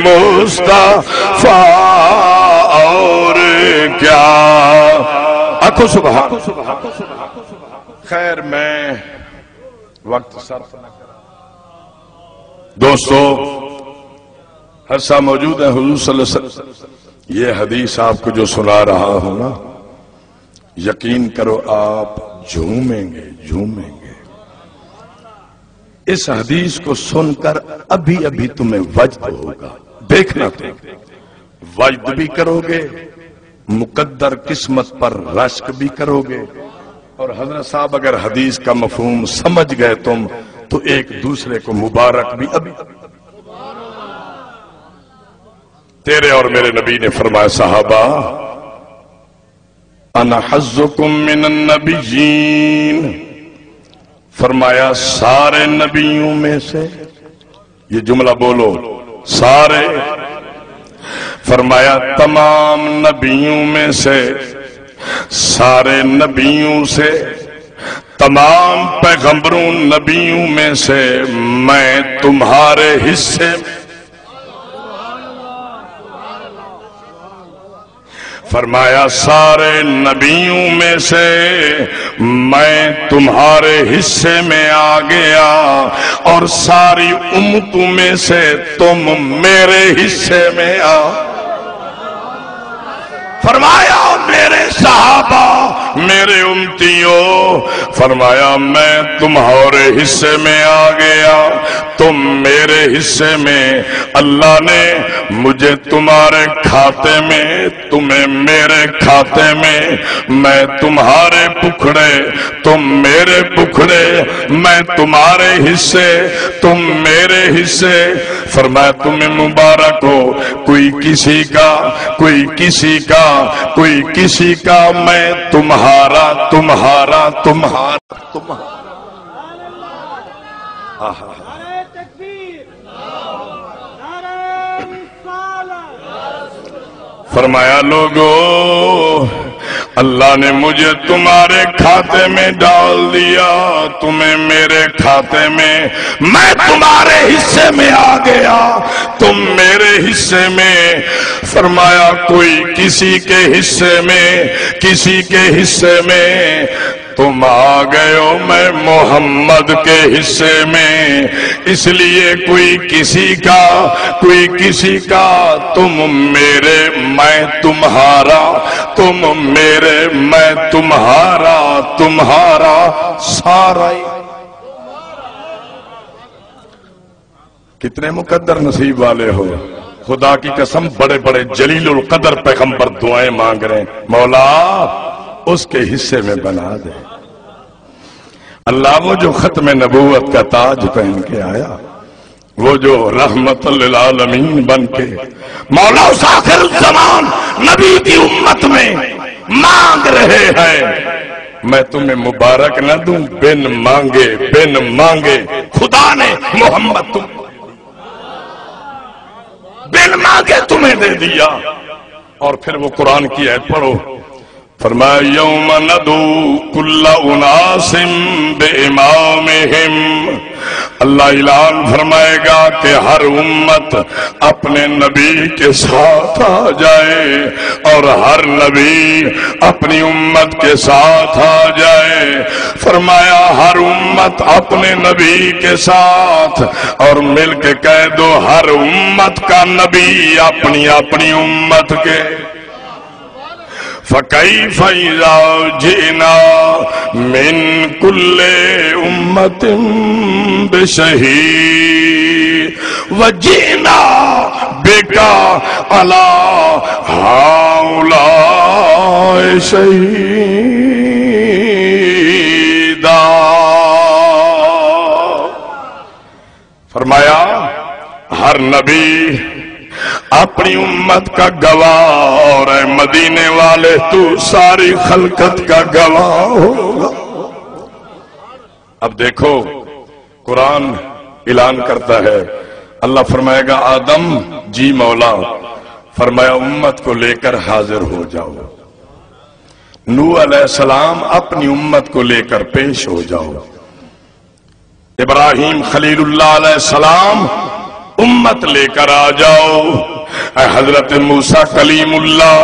مصطفیٰ اور کیا۔ آکھو سبحان۔ خیر، میں وقت صرف نہ کراں۔ دوستو، ہر سا موجود ہیں حضور صلی اللہ علیہ وسلم۔ یہ حدیث آپ کو جو سنا رہا ہوں نا، یقین کرو آپ جھومیں گے، جھومیں گے۔ اس حدیث کو سن کر ابھی ابھی تمہیں وجد ہوگا، دیکھنا تم۔ وجد بھی کرو گے، مقدر قسمت پر رشک بھی کرو گے، اور حضرت صاحب اگر حدیث کا مفہوم سمجھ گئے تم تو ایک دوسرے کو مبارک بھی۔ ابھی تیرے اور میرے نبی نے فرمایا، صحابہ، انا حظکم من النبیین، فرمایا، سارے نبیوں میں سے، یہ جملہ بولو، سارے، فرمایا، تمام نبیوں میں سے، سارے نبیوں سے، تمام پیغمبروں، نبیوں میں سے میں تمہارے حصے میں۔ فرمایا، سارے نبیوں میں سے میں تمہارے حصے میں آ گیا، اور ساری امتوں میں سے تم میرے حصے میں آ۔ فرمایا، میرے صحابہ، میرے امتیوں، فرمایا، میں تمہارے حصے میں آ گیا، تم میرے حصے میں۔ اللہ نے مجھے تمہارے کھاتے میں، تمہیں میرے کھاتے میں، میں تمہارے پکھڑے، تم میرے پکھڑے، میں تمہارے حصے، تم میرے حصے۔ فرمایا، تمہیں مبارک ہو، کوئی کسی کا، کوئی کسی کا، کوئی کسی کا، میں تمہارا، تمہارا، تمہارا، تمہارا۔ آہا۔ فرمایا، لوگو، اللہ نے مجھے تمہارے کھاتے میں ڈال دیا، تمہیں میرے کھاتے میں، میں تمہارے حصے میں آ گیا، تم میرے حصے میں۔ فرمایا، کوئی کسی کے حصے میں، کسی کے حصے میں تم آ گئے ہو، میں محمد کے حصے میں، اس لیے کوئی کسی کا، کوئی کسی کا، تم میرے، میں تمہارا، تم میرے، میں تمہارا، تمہارا سارا ہی۔ کتنے مقدر نصیب والے ہو۔ خدا کی قسم، بڑے بڑے جلیل القدر پیغمبر دعائیں مانگ رہے ہیں، مولا، اس کے حصے میں بنا دے۔ اللہ وہ جو ختم نبوت کا تاج پہن کے آیا، وہ جو رحمت للعالمین بن کے مولا اس آخر الزمان نبی کی امت میں مانگ رہے ہیں، میں تمہیں مبارک نہ دوں، بن مانگے، بن مانگے خدا نے محمد تم، بن مانگے تمہیں دے دیا۔ اور پھر وہ قرآن کی آیت پڑھو، فرمایا، یوم ندعو کل اناس بامامہم، اللہ اعلان فرمائے گا کہ ہر امت اپنے نبی کے ساتھ آ جائے اور ہر نبی اپنی امت کے ساتھ آ جائے۔ فرمایا، ہر امت اپنے نبی کے ساتھ، اور مل کے کہہ دو، ہر امت کا نبی اپنی اپنی امت کے فکیف اذا جئنا من کل امة بشهید وجئنا بك على هؤلاء شهيدا۔ فرمایا، ہر نبی اپنی امت کا گواہ، اور اے مدینے والے، تو ساری خلقت کا گواہ ہوگا۔ اب دیکھو، قرآن اعلان کرتا ہے، اللہ فرمائے گا، آدم، جی مولا، فرمایا، امت کو لے کر حاضر ہو جاؤ۔ نوح علیہ السلام اپنی امت کو لے کر پیش ہو جاؤ۔ ابراہیم خلیل اللہ علیہ السلام، امت لے کر آ جاؤ۔ اے حضرت موسیٰ کلیم اللہ،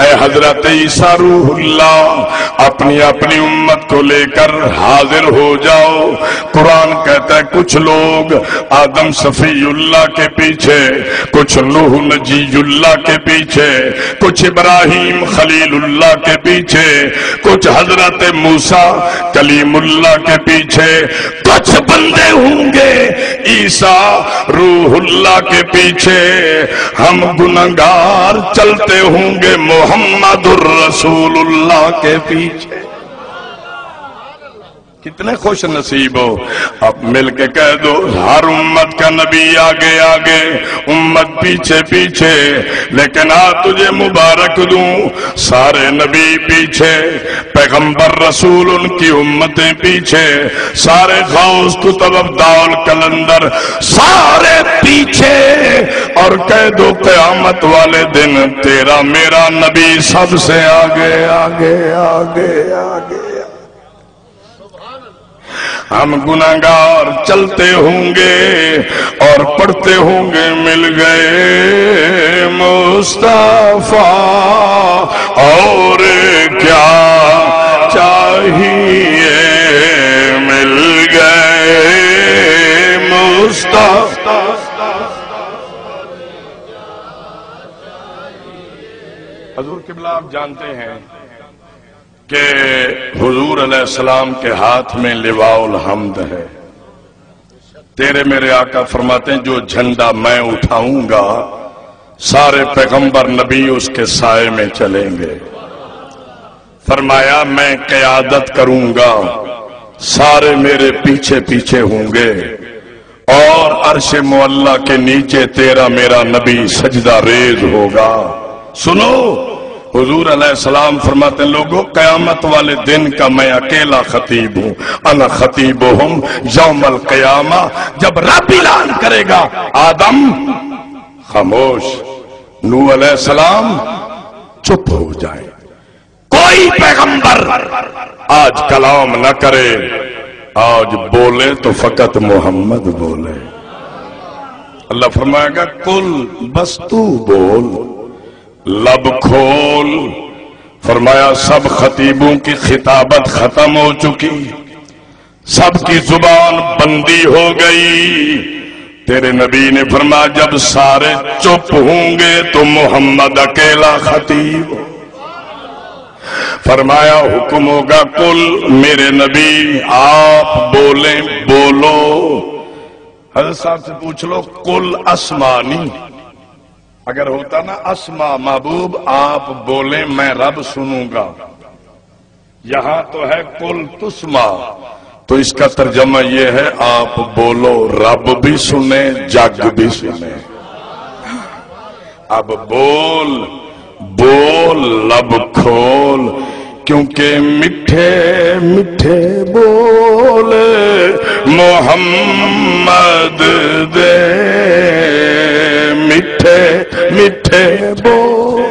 اے حضرت عیسیٰ روح اللہ، اپنی اپنی امت کو لے کر حاضر ہو جاؤ۔ قرآن کہتا ہے، کچھ لوگ آدم صفی اللہ کے پیچھے، کچھ نوح نجی اللہ کے پیچھے، کچھ ابراہیم خلیل اللہ کے پیچھے، کچھ حضرت موسیٰ کلیم اللہ کے پیچھے، کچھ بندے ہوں گے عیسیٰ روح اللہ کے پیچھے، ہم گنہگار چلتے ہوں گے محمد الرسول اللہ کے پیچھے۔ کتنے خوش نصیب ہو۔ اب مل کے کہہ دو، ہر امت کا نبی آگے آگے، امت پیچھے پیچھے، لیکن آ تجھے مبارک دوں، سارے نبی پیچھے، پیغمبر رسول ان کی امتیں پیچھے، سارے غوث قطب ابدال قلندر سارے پیچھے، اور کہہ دو قیامت والے دن تیرا میرا نبی سب سے آگے، آگے، آگے، آگے۔ ہم گناہگار چلتے ہوں گے اور پڑھتے ہوں گے، مل گئے مصطفیٰ، اور کیا چاہیے، مل گئے مصطفیٰ۔ حضور قبلہ، آپ جانتے ہیں کہ حضور علیہ السلام کے ہاتھ میں لواء الحمد ہے۔ تیرے میرے آقا فرماتے ہیں، جو جھنڈا میں اٹھاؤں گا، سارے پیغمبر نبی اس کے سائے میں چلیں گے۔ فرمایا، میں قیادت کروں گا، سارے میرے پیچھے پیچھے ہوں گے۔ اور عرش معلیٰ کے نیچے تیرا میرا نبی سجدہ ریز ہوگا۔ سنو، حضور علیہ السلام فرماتے ہیں، لوگو، قیامت والے دن کا میں اکیلا خطیب ہوں، انا خطیبہم یوم القیامہ۔ جب رب اعلان کرے گا، آدم خاموش، نوح علیہ السلام چپ ہو جائیں۔ کوئی پیغمبر آج کلام نہ کرے، آج بولے تو فقط محمد بولے۔ اللہ فرمائے گا، قل، بس تو بول، لب کھول۔ فرمایا، سب خطیبوں کی خطابت ختم ہو چکی۔ سب کی زبان بندی ہو گئی۔ تیرے نبی نے فرمایا، جب سارے چپ ہوں گے تو محمد اکیلا خطیب۔ فرمایا، حکم ہوگا، قل، میرے نبی آپ بولیں، بولو۔ حضرت صاحب سے پوچھ لو، قل اسمعی، اگر ہوتا نا اسمع محبوب، آپ بولیں، میں رب سنوں گا۔ یہاں تو ہے قل تسمع، تو اس کا ترجمہ یہ ہے، آپ بولو، رب بھی سنے، جگ بھی سنے۔ اب بول، بول، لب کھول، کیونکہ مٹھے مٹھے بول محمد دے، مٹھے مٹھے بول۔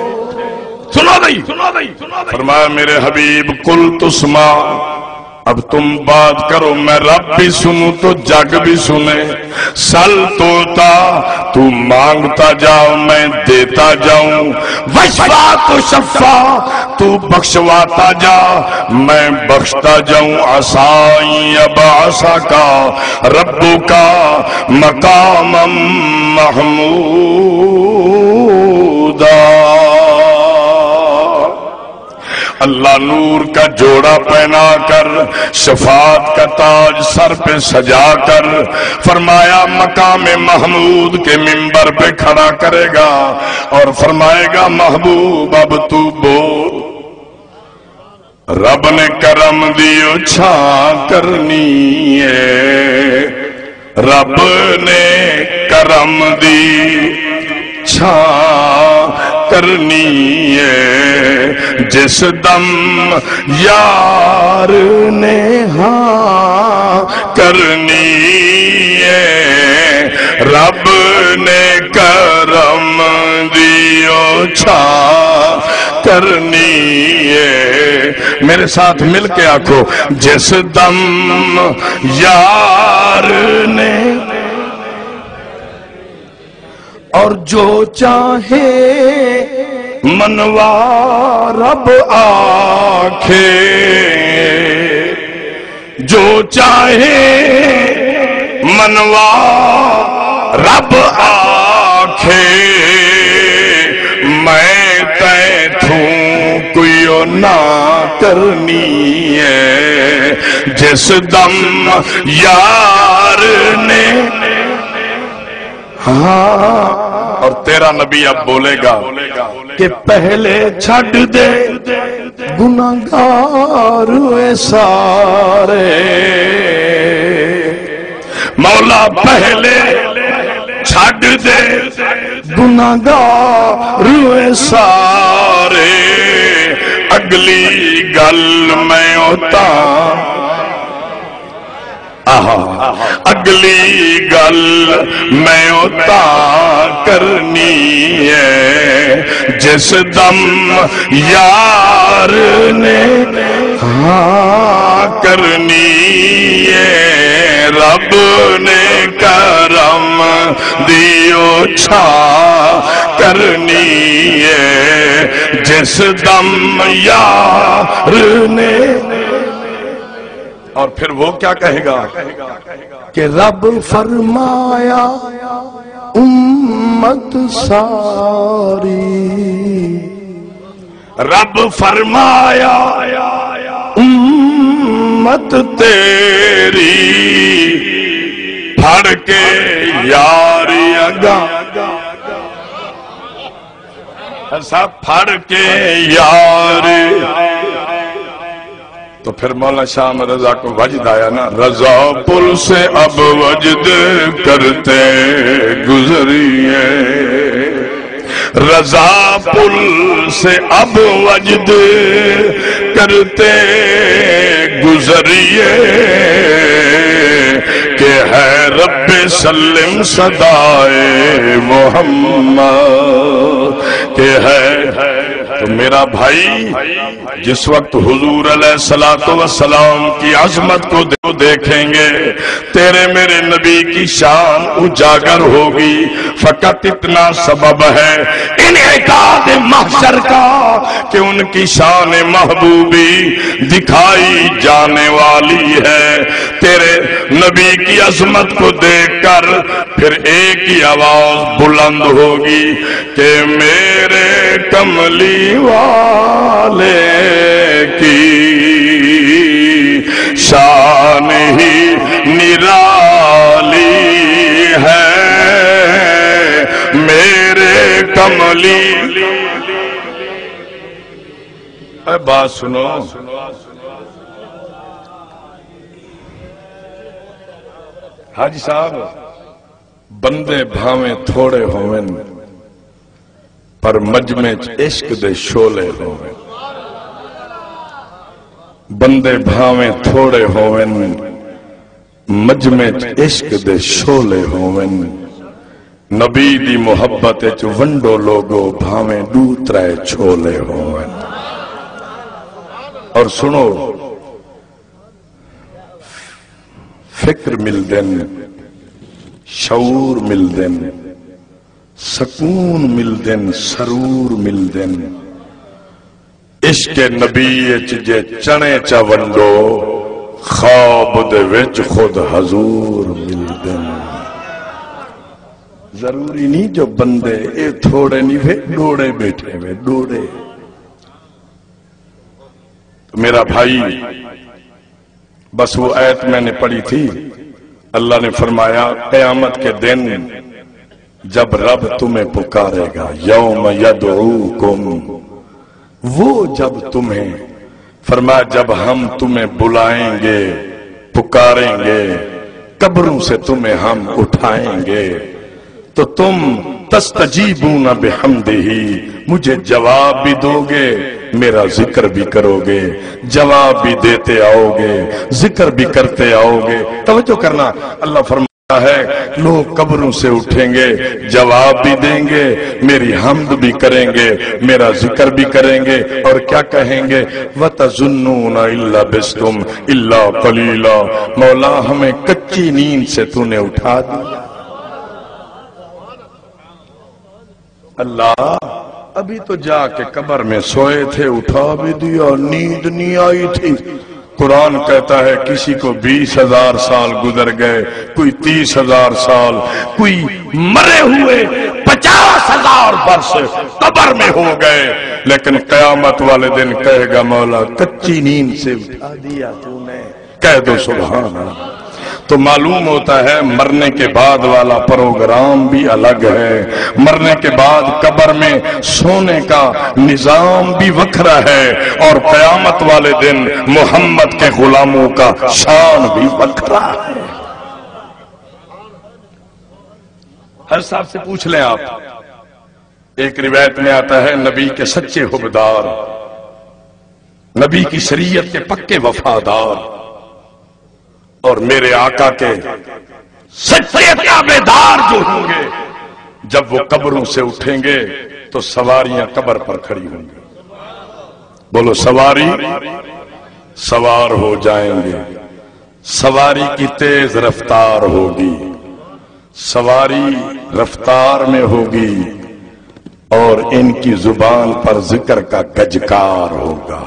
سنا بھائی، فرمایا، میرے حبیب، قل تسمع، اب تم بات کرو، میں رب بھی سنوں تو جگ بھی سنے۔ سل توتا، تو مانگتا جا، میں دیتا جاؤں۔ وشفا تو شفا، تو بخشواتا جا، میں بخشتا جاؤں۔ عسیٰ ان یبعثک ربک مقاما محمودا۔ اللہ نور کا جوڑا پہنا کر، شفاعت کا تاج سر پہ سجا کر، فرمایا، مقام محمود کے ممبر پہ کھڑا کرے گا اور فرمائے گا، محبوب، اب تو بول۔ رب نے کرم دی اچھاں کرنی ہے، رب نے کرم دی چھاں کرنی ہے، جس دم یار نے ہاں کرنی ہے، رب نے کرم دی او چھاں کرنی ہے۔ میرے ساتھ مل کے آکھو، جس دم یار نے، اور جو چاہے منوا رب آکھے، جو چاہے منوا رب آکھے، میں تیتھوں کوئی نہ کرنی ہے۔ جس دم یار نے، ہاں، اور تیرا نبی اب بولے گا کہ پہلے چھڈ دے گناہگار اے سارے۔ مولا پہلے چھڈ دے گناہگار اے سارے، اگلی گل میں او تاں آہا، اگلی گل میں او تاں کرنی ہے، جس دم یار نے ہاں کرنی ہے، رب نے کرم دی او چھاں کرنی ہے، جس دم یار نے۔ اور پھر وہ کیا کہے گا کہ رب فرمایا امت ساری، رب فرمایا امت تیری، پھڑ کے یار اگاں، سب پھڑ کے یار۔ تو پھر مولانا شاہ احمد رضا کو وجد آیا نا، رضا پل سے اب وجد کرتے گزریے، رضا پل سے اب وجد کرتے گزریے، کہ ہے رب سلم صدائے محمد، کہ ہے۔ تو میرا بھائی، جس وقت حضور علیہ الصلوۃ والسلام کی عظمت کو دے-، دیکھیں گے، تیرے میرے نبی کی شان اجاگر ہوگی، فقط اتنا سبب ہے انعقاد محشر کا کہ ان کی شان محبوبی دکھائی جانے والی ہے۔ تیرے نبی کی عظمت کو دیکھ کر پھر ایک ہی آواز بلند ہوگی کہ میرے کملی والے کی شان ہی نرالی ہے، میرے کملی۔ اے بات سنو، حاجی صاحب، بندے بھاویں تھوڑے ہوون، پر مجمع چ عشق دے شعلے ہوون۔ بندے بھاویں تھوڑے ہوون، مجمع چ عشق دے شعلے ہوون۔ نبی دی محبت اچ ونڈو لوگو، بھاویں ݙو ترے چھولے ہوون۔ اور سنو، فکر ملدن، شعور ملدن، سکون ملدن، سرور ملدن۔ عشق نبی اچ جے چݨے چا ونڈو، خواب دے وچ خود حضور ملدن۔ ضروری نہیں جو بندے اے تھوڑے نہیں وے، ݙوڑے ٻیٹھے وے، ݙوڑے۔ تو میرا بھائی، بس وہ آیت میں نے پڑھی تھی، اللہ نے فرمایا، قیامت کے دن جب رب تمہیں پکارے گا، یوم یدعوکم، وہ جب تمہیں، فرمایا، جب ہم تمہیں بلائیں گے، پکاریں گے، قبروں سے تمہیں ہم اٹھائیں گے، تو تم تستجیبون بحمدہ، مجھے جواب بھی دو گے، میرا ذکر بھی کرو گے، جواب بھی دیتے آؤ گے، ذکر بھی کرتے آؤ گے۔ توجہ کرنا، اللہ فرماتا ہے، لوگ قبروں سے اٹھیں گے، جواب بھی دیں گے، میری حمد بھی کریں گے، میرا ذکر بھی کریں گے، اور کیا کہیں گے؟ وَتَظُنُّونَ إِن لَّبِثْتُمْ إِلَّا قَلِيلًا، مولا، ہمیں کچی نیند سے تو نے اٹھا دیا۔ اللہ، ابھی تو جا کے قبر میں سوئے تھے، اٹھا بھی دیا، نیند نہیں آئی تھی۔ قرآن کہتا ہے، کسی کو بیس ہزار سال گزر گئے، کوئی تیس ہزار سال، کوئی مرے ہوئے پچاس ہزار برس قبر میں ہو گئے، لیکن قیامت والے دن کہے گا، مولا، کچی نیند سے اٹھا دیا تو نے۔ کہہ دو سبحان اللہ۔ تو معلوم ہوتا ہے، مرنے کے بعد والا پروگرام بھی الگ ہے، مرنے کے بعد قبر میں سونے کا نظام بھی وکھرا ہے، اور قیامت والے دن محمد کے غلاموں کا شان بھی وکھرا ہے۔ حج صاحب سے پوچھ لیں آپ، ایک روایت میں آتا ہے، نبی کے سچے حبدار، نبی کی شریعت کے پکے وفادار اور میرے آقا کے سچے تابعدار جو ہوں گے، جب وہ قبروں سے اٹھیں گے تو سواریاں قبر پر کھڑی ہوں گی۔ بولو، سواری سوار ہو جائیں گے، سواری کی تیز رفتار ہوگی، سواری رفتار میں ہوگی اور ان کی زبان پر ذکر کا گجکار ہوگا۔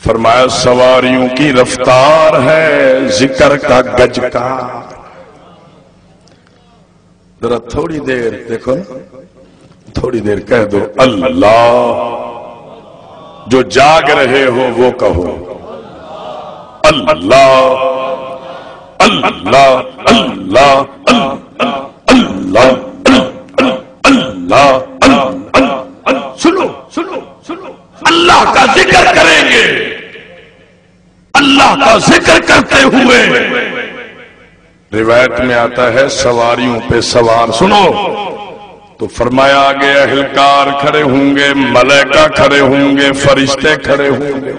فرمایا، سواریوں کی رفتار ہے ذکر کا گجکار۔ ذرا تھوڑی دیر دیکھو نا، تھوڑی دیر کہہ دو، اللہ۔ جو جاگ رہے ہو وہ کہو، اللہ، اللہ، اللہ، اللہ، اللہ، اللہ۔ سنو، سنو، سنو، اللہ کا ذکر کریں گے، اللہ کا ذکر کرتے ہوئے، روایت میں آتا ہے، سواریوں پہ سوار، سنو، تو فرمایا، آگے اہلکار کھڑے ہوں گے، ملائکہ کھڑے ہوں گے، فرشتے کھڑے ہوں گے۔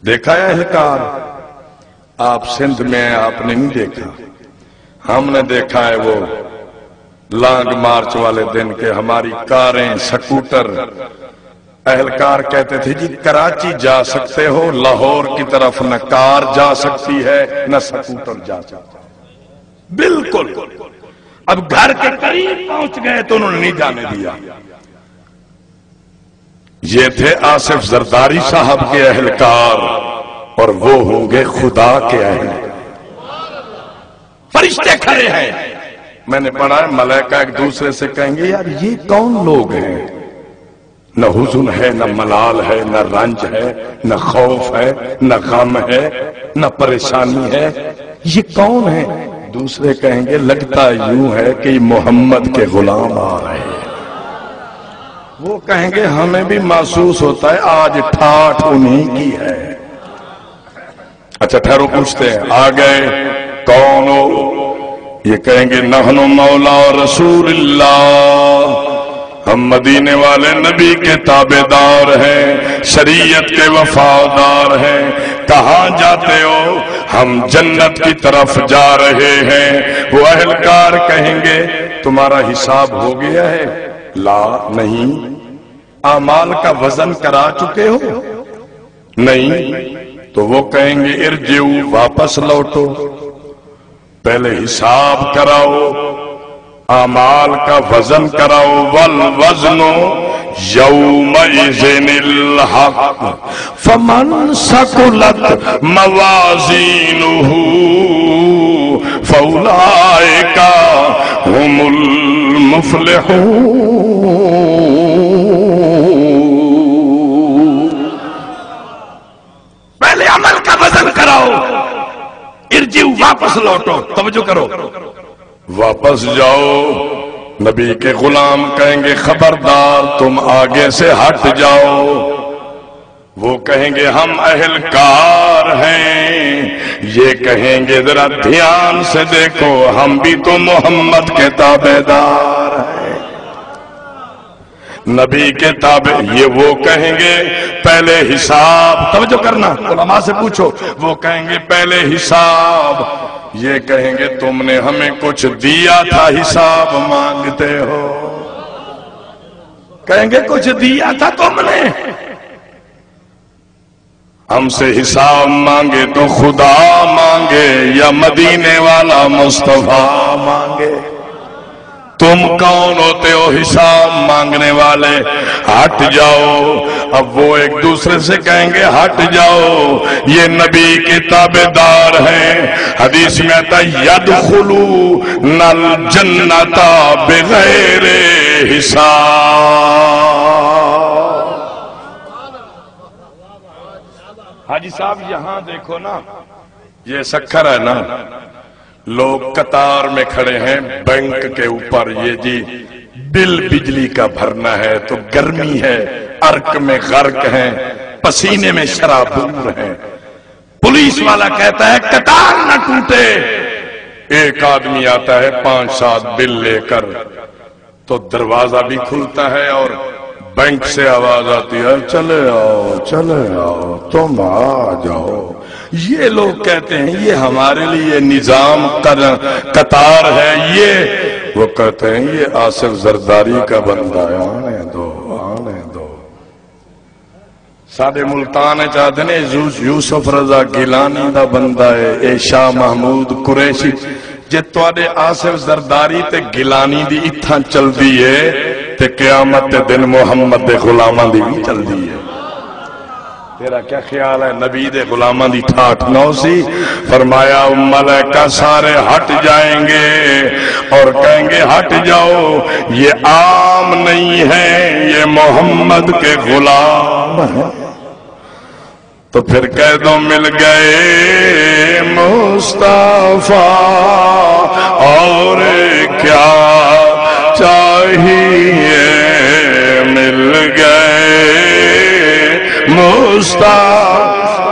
دیکھا ہے اہلکار؟ آپ سندھ میں ہیں، آپ نے نہیں دیکھا، ہم نے دیکھا ہے وہ لانگ مارچ والے دن کہ ہماری کاریں، سکوٹر، اہلکار کہتے تھے، جی کراچی جا سکتے ہو، لاہور کی طرف نہ کار جا سکتی ہے نہ سکوٹر جا سکتا ہے۔ بالکل۔ اب گھر کے قریب پہنچ گئے تو انہوں نے نہیں جانے دیا۔ یہ تھے آصف زرداری صاحب کے اہلکار، اور وہ ہوں گے خدا کے اہلکار۔ فرشتے کھڑے ہیں۔ میں نے پڑھا ہے، ملائکہ ایک دوسرے سے کہیں گے، یار، یہ کون لوگ ہیں؟ نہ حزن ہے، نہ ملال ہے، نہ رنج ہے، نہ خوف ہے، نہ غم ہے، نہ پریشانی ہے۔ یہ کون ہیں؟ دوسرے کہیں گے، لگتا یوں ہے کہ یہ محمد کے غلام آ رہے ہیں۔ وہ کہیں گے، ہمیں بھی محسوس ہوتا ہے آج ٹھاٹھ انہیں کی ہے۔ اچھا، ٹھہرو، پوچھتے ہیں، آ گئے؟ کون ہو؟ یہ کہیں گے، "نحن مولا رسول اللہ، ہم مدینے والے نبی کے تابع دار ہیں، شریعت کے وفادار ہیں۔" "کہاں جاتے ہو؟" "ہم جنت کی طرف جا رہے ہیں۔" وہ اہلکار کہیں گے، "تمہارا حساب ہو گیا ہے؟" "لا، نہیں۔" "اعمال کا وزن کرا چکے ہو؟" "نہیں۔" تو وہ کہیں گے، "ارجعوا، واپس لوٹو۔" پہلے حساب کراؤ، اعمال کا وزن کراؤ۔ "والوزن یومئذ الحق، فمن ثقلت موازینہ فاولئک هم المفلحون۔" پہلے عمل کا وزن کراؤ، ارجعوا، واپس لوٹو۔ توجہ کرو، واپس جاؤ۔ نبی کے غلام کہیں گے، "خبردار، تم آگے سے ہٹ جاؤ۔" وہ کہیں گے، "ہم اہلکار ہیں۔" یہ کہیں گے، "ذرا دھیان سے دیکھو، ہم بھی تو محمد کے تابع دار ہیں۔" نبی کے تابع، یہ وہ کہیں گے، "پہلے حساب۔" توجہ کرنا، علماء سے پوچھو، وہ کہیں گے، "پہلے حساب۔" یہ کہیں گے، "تم نے ہمیں کچھ دیا تھا، حساب مانگتے ہو؟" کہیں گے، "کچھ دیا تھا تم نے؟" ہم سے حساب مانگے تو خدا مانگے یا مدینے والا مصطفیٰ مانگے؟ تم کون ہوتے ہو حساب مانگنے والے؟ ہٹ جاؤ۔ اب وہ ایک دوسرے سے کہیں گے، "ہٹ جاؤ، یہ نبی کے تابع دار ہیں۔" حدیث میں آتا ہے، "یدخلون الجنۃ بغیر حساب۔" حاجی صاحب، یہاں دیکھو نا، یہ سکھر ہے نا، لوگ قطار میں کھڑے ہیں بینک کے اوپر، یہ جی بل بجلی کا بھرنا ہے، تو گرمی ہے، عرق میں غرق ہیں، پسینے میں شرابور ہیں۔ پولیس والا کہتا ہے، "قطار نہ ٹوٹے۔" ایک آدمی آتا ہے پانچ سات بل لے کر، تو دروازہ بھی کھلتا ہے اور بینک سے آواز آتی ہے، "چلے آؤ، چلے آؤ، تم آ جاؤ۔" یہ لوگ کہتے ہیں، "یہ ہمارے لیے نظام قد-، قطار ہے۔" یہ وہ کہتے ہیں، "یہ آصف زرداری کا بندہ ہے، آنے دو، آنے دو۔" ساݙے ملتان اچ آہدے نے، یوس-، یوسف رضا گیلانی دا بندہ ہے، اے شاہ محمود قریشی۔ جے تہاݙے آصف زرداری تے گیلانی دی اتھاں چلدی ہے، تے قیامت دے دن محمد دے غلاماں دی وی چلدی ہے۔ تیرا کیا خیال ہے، نبی دے غلاماں دی ٹھاٹھ نہ ہوسی؟ فرمایا، ملائکہ سارے ہٹ جائیں گے اور کہیں گے، "ہٹ جاؤ، یہ عام نہیں ہے، یہ محمد کے غلام ہیں۔" تو پھر کہہ دو، "مل گئے مصطفیٰ، اور کیا چاہیے؟" مل گئے مصطفیٰ۔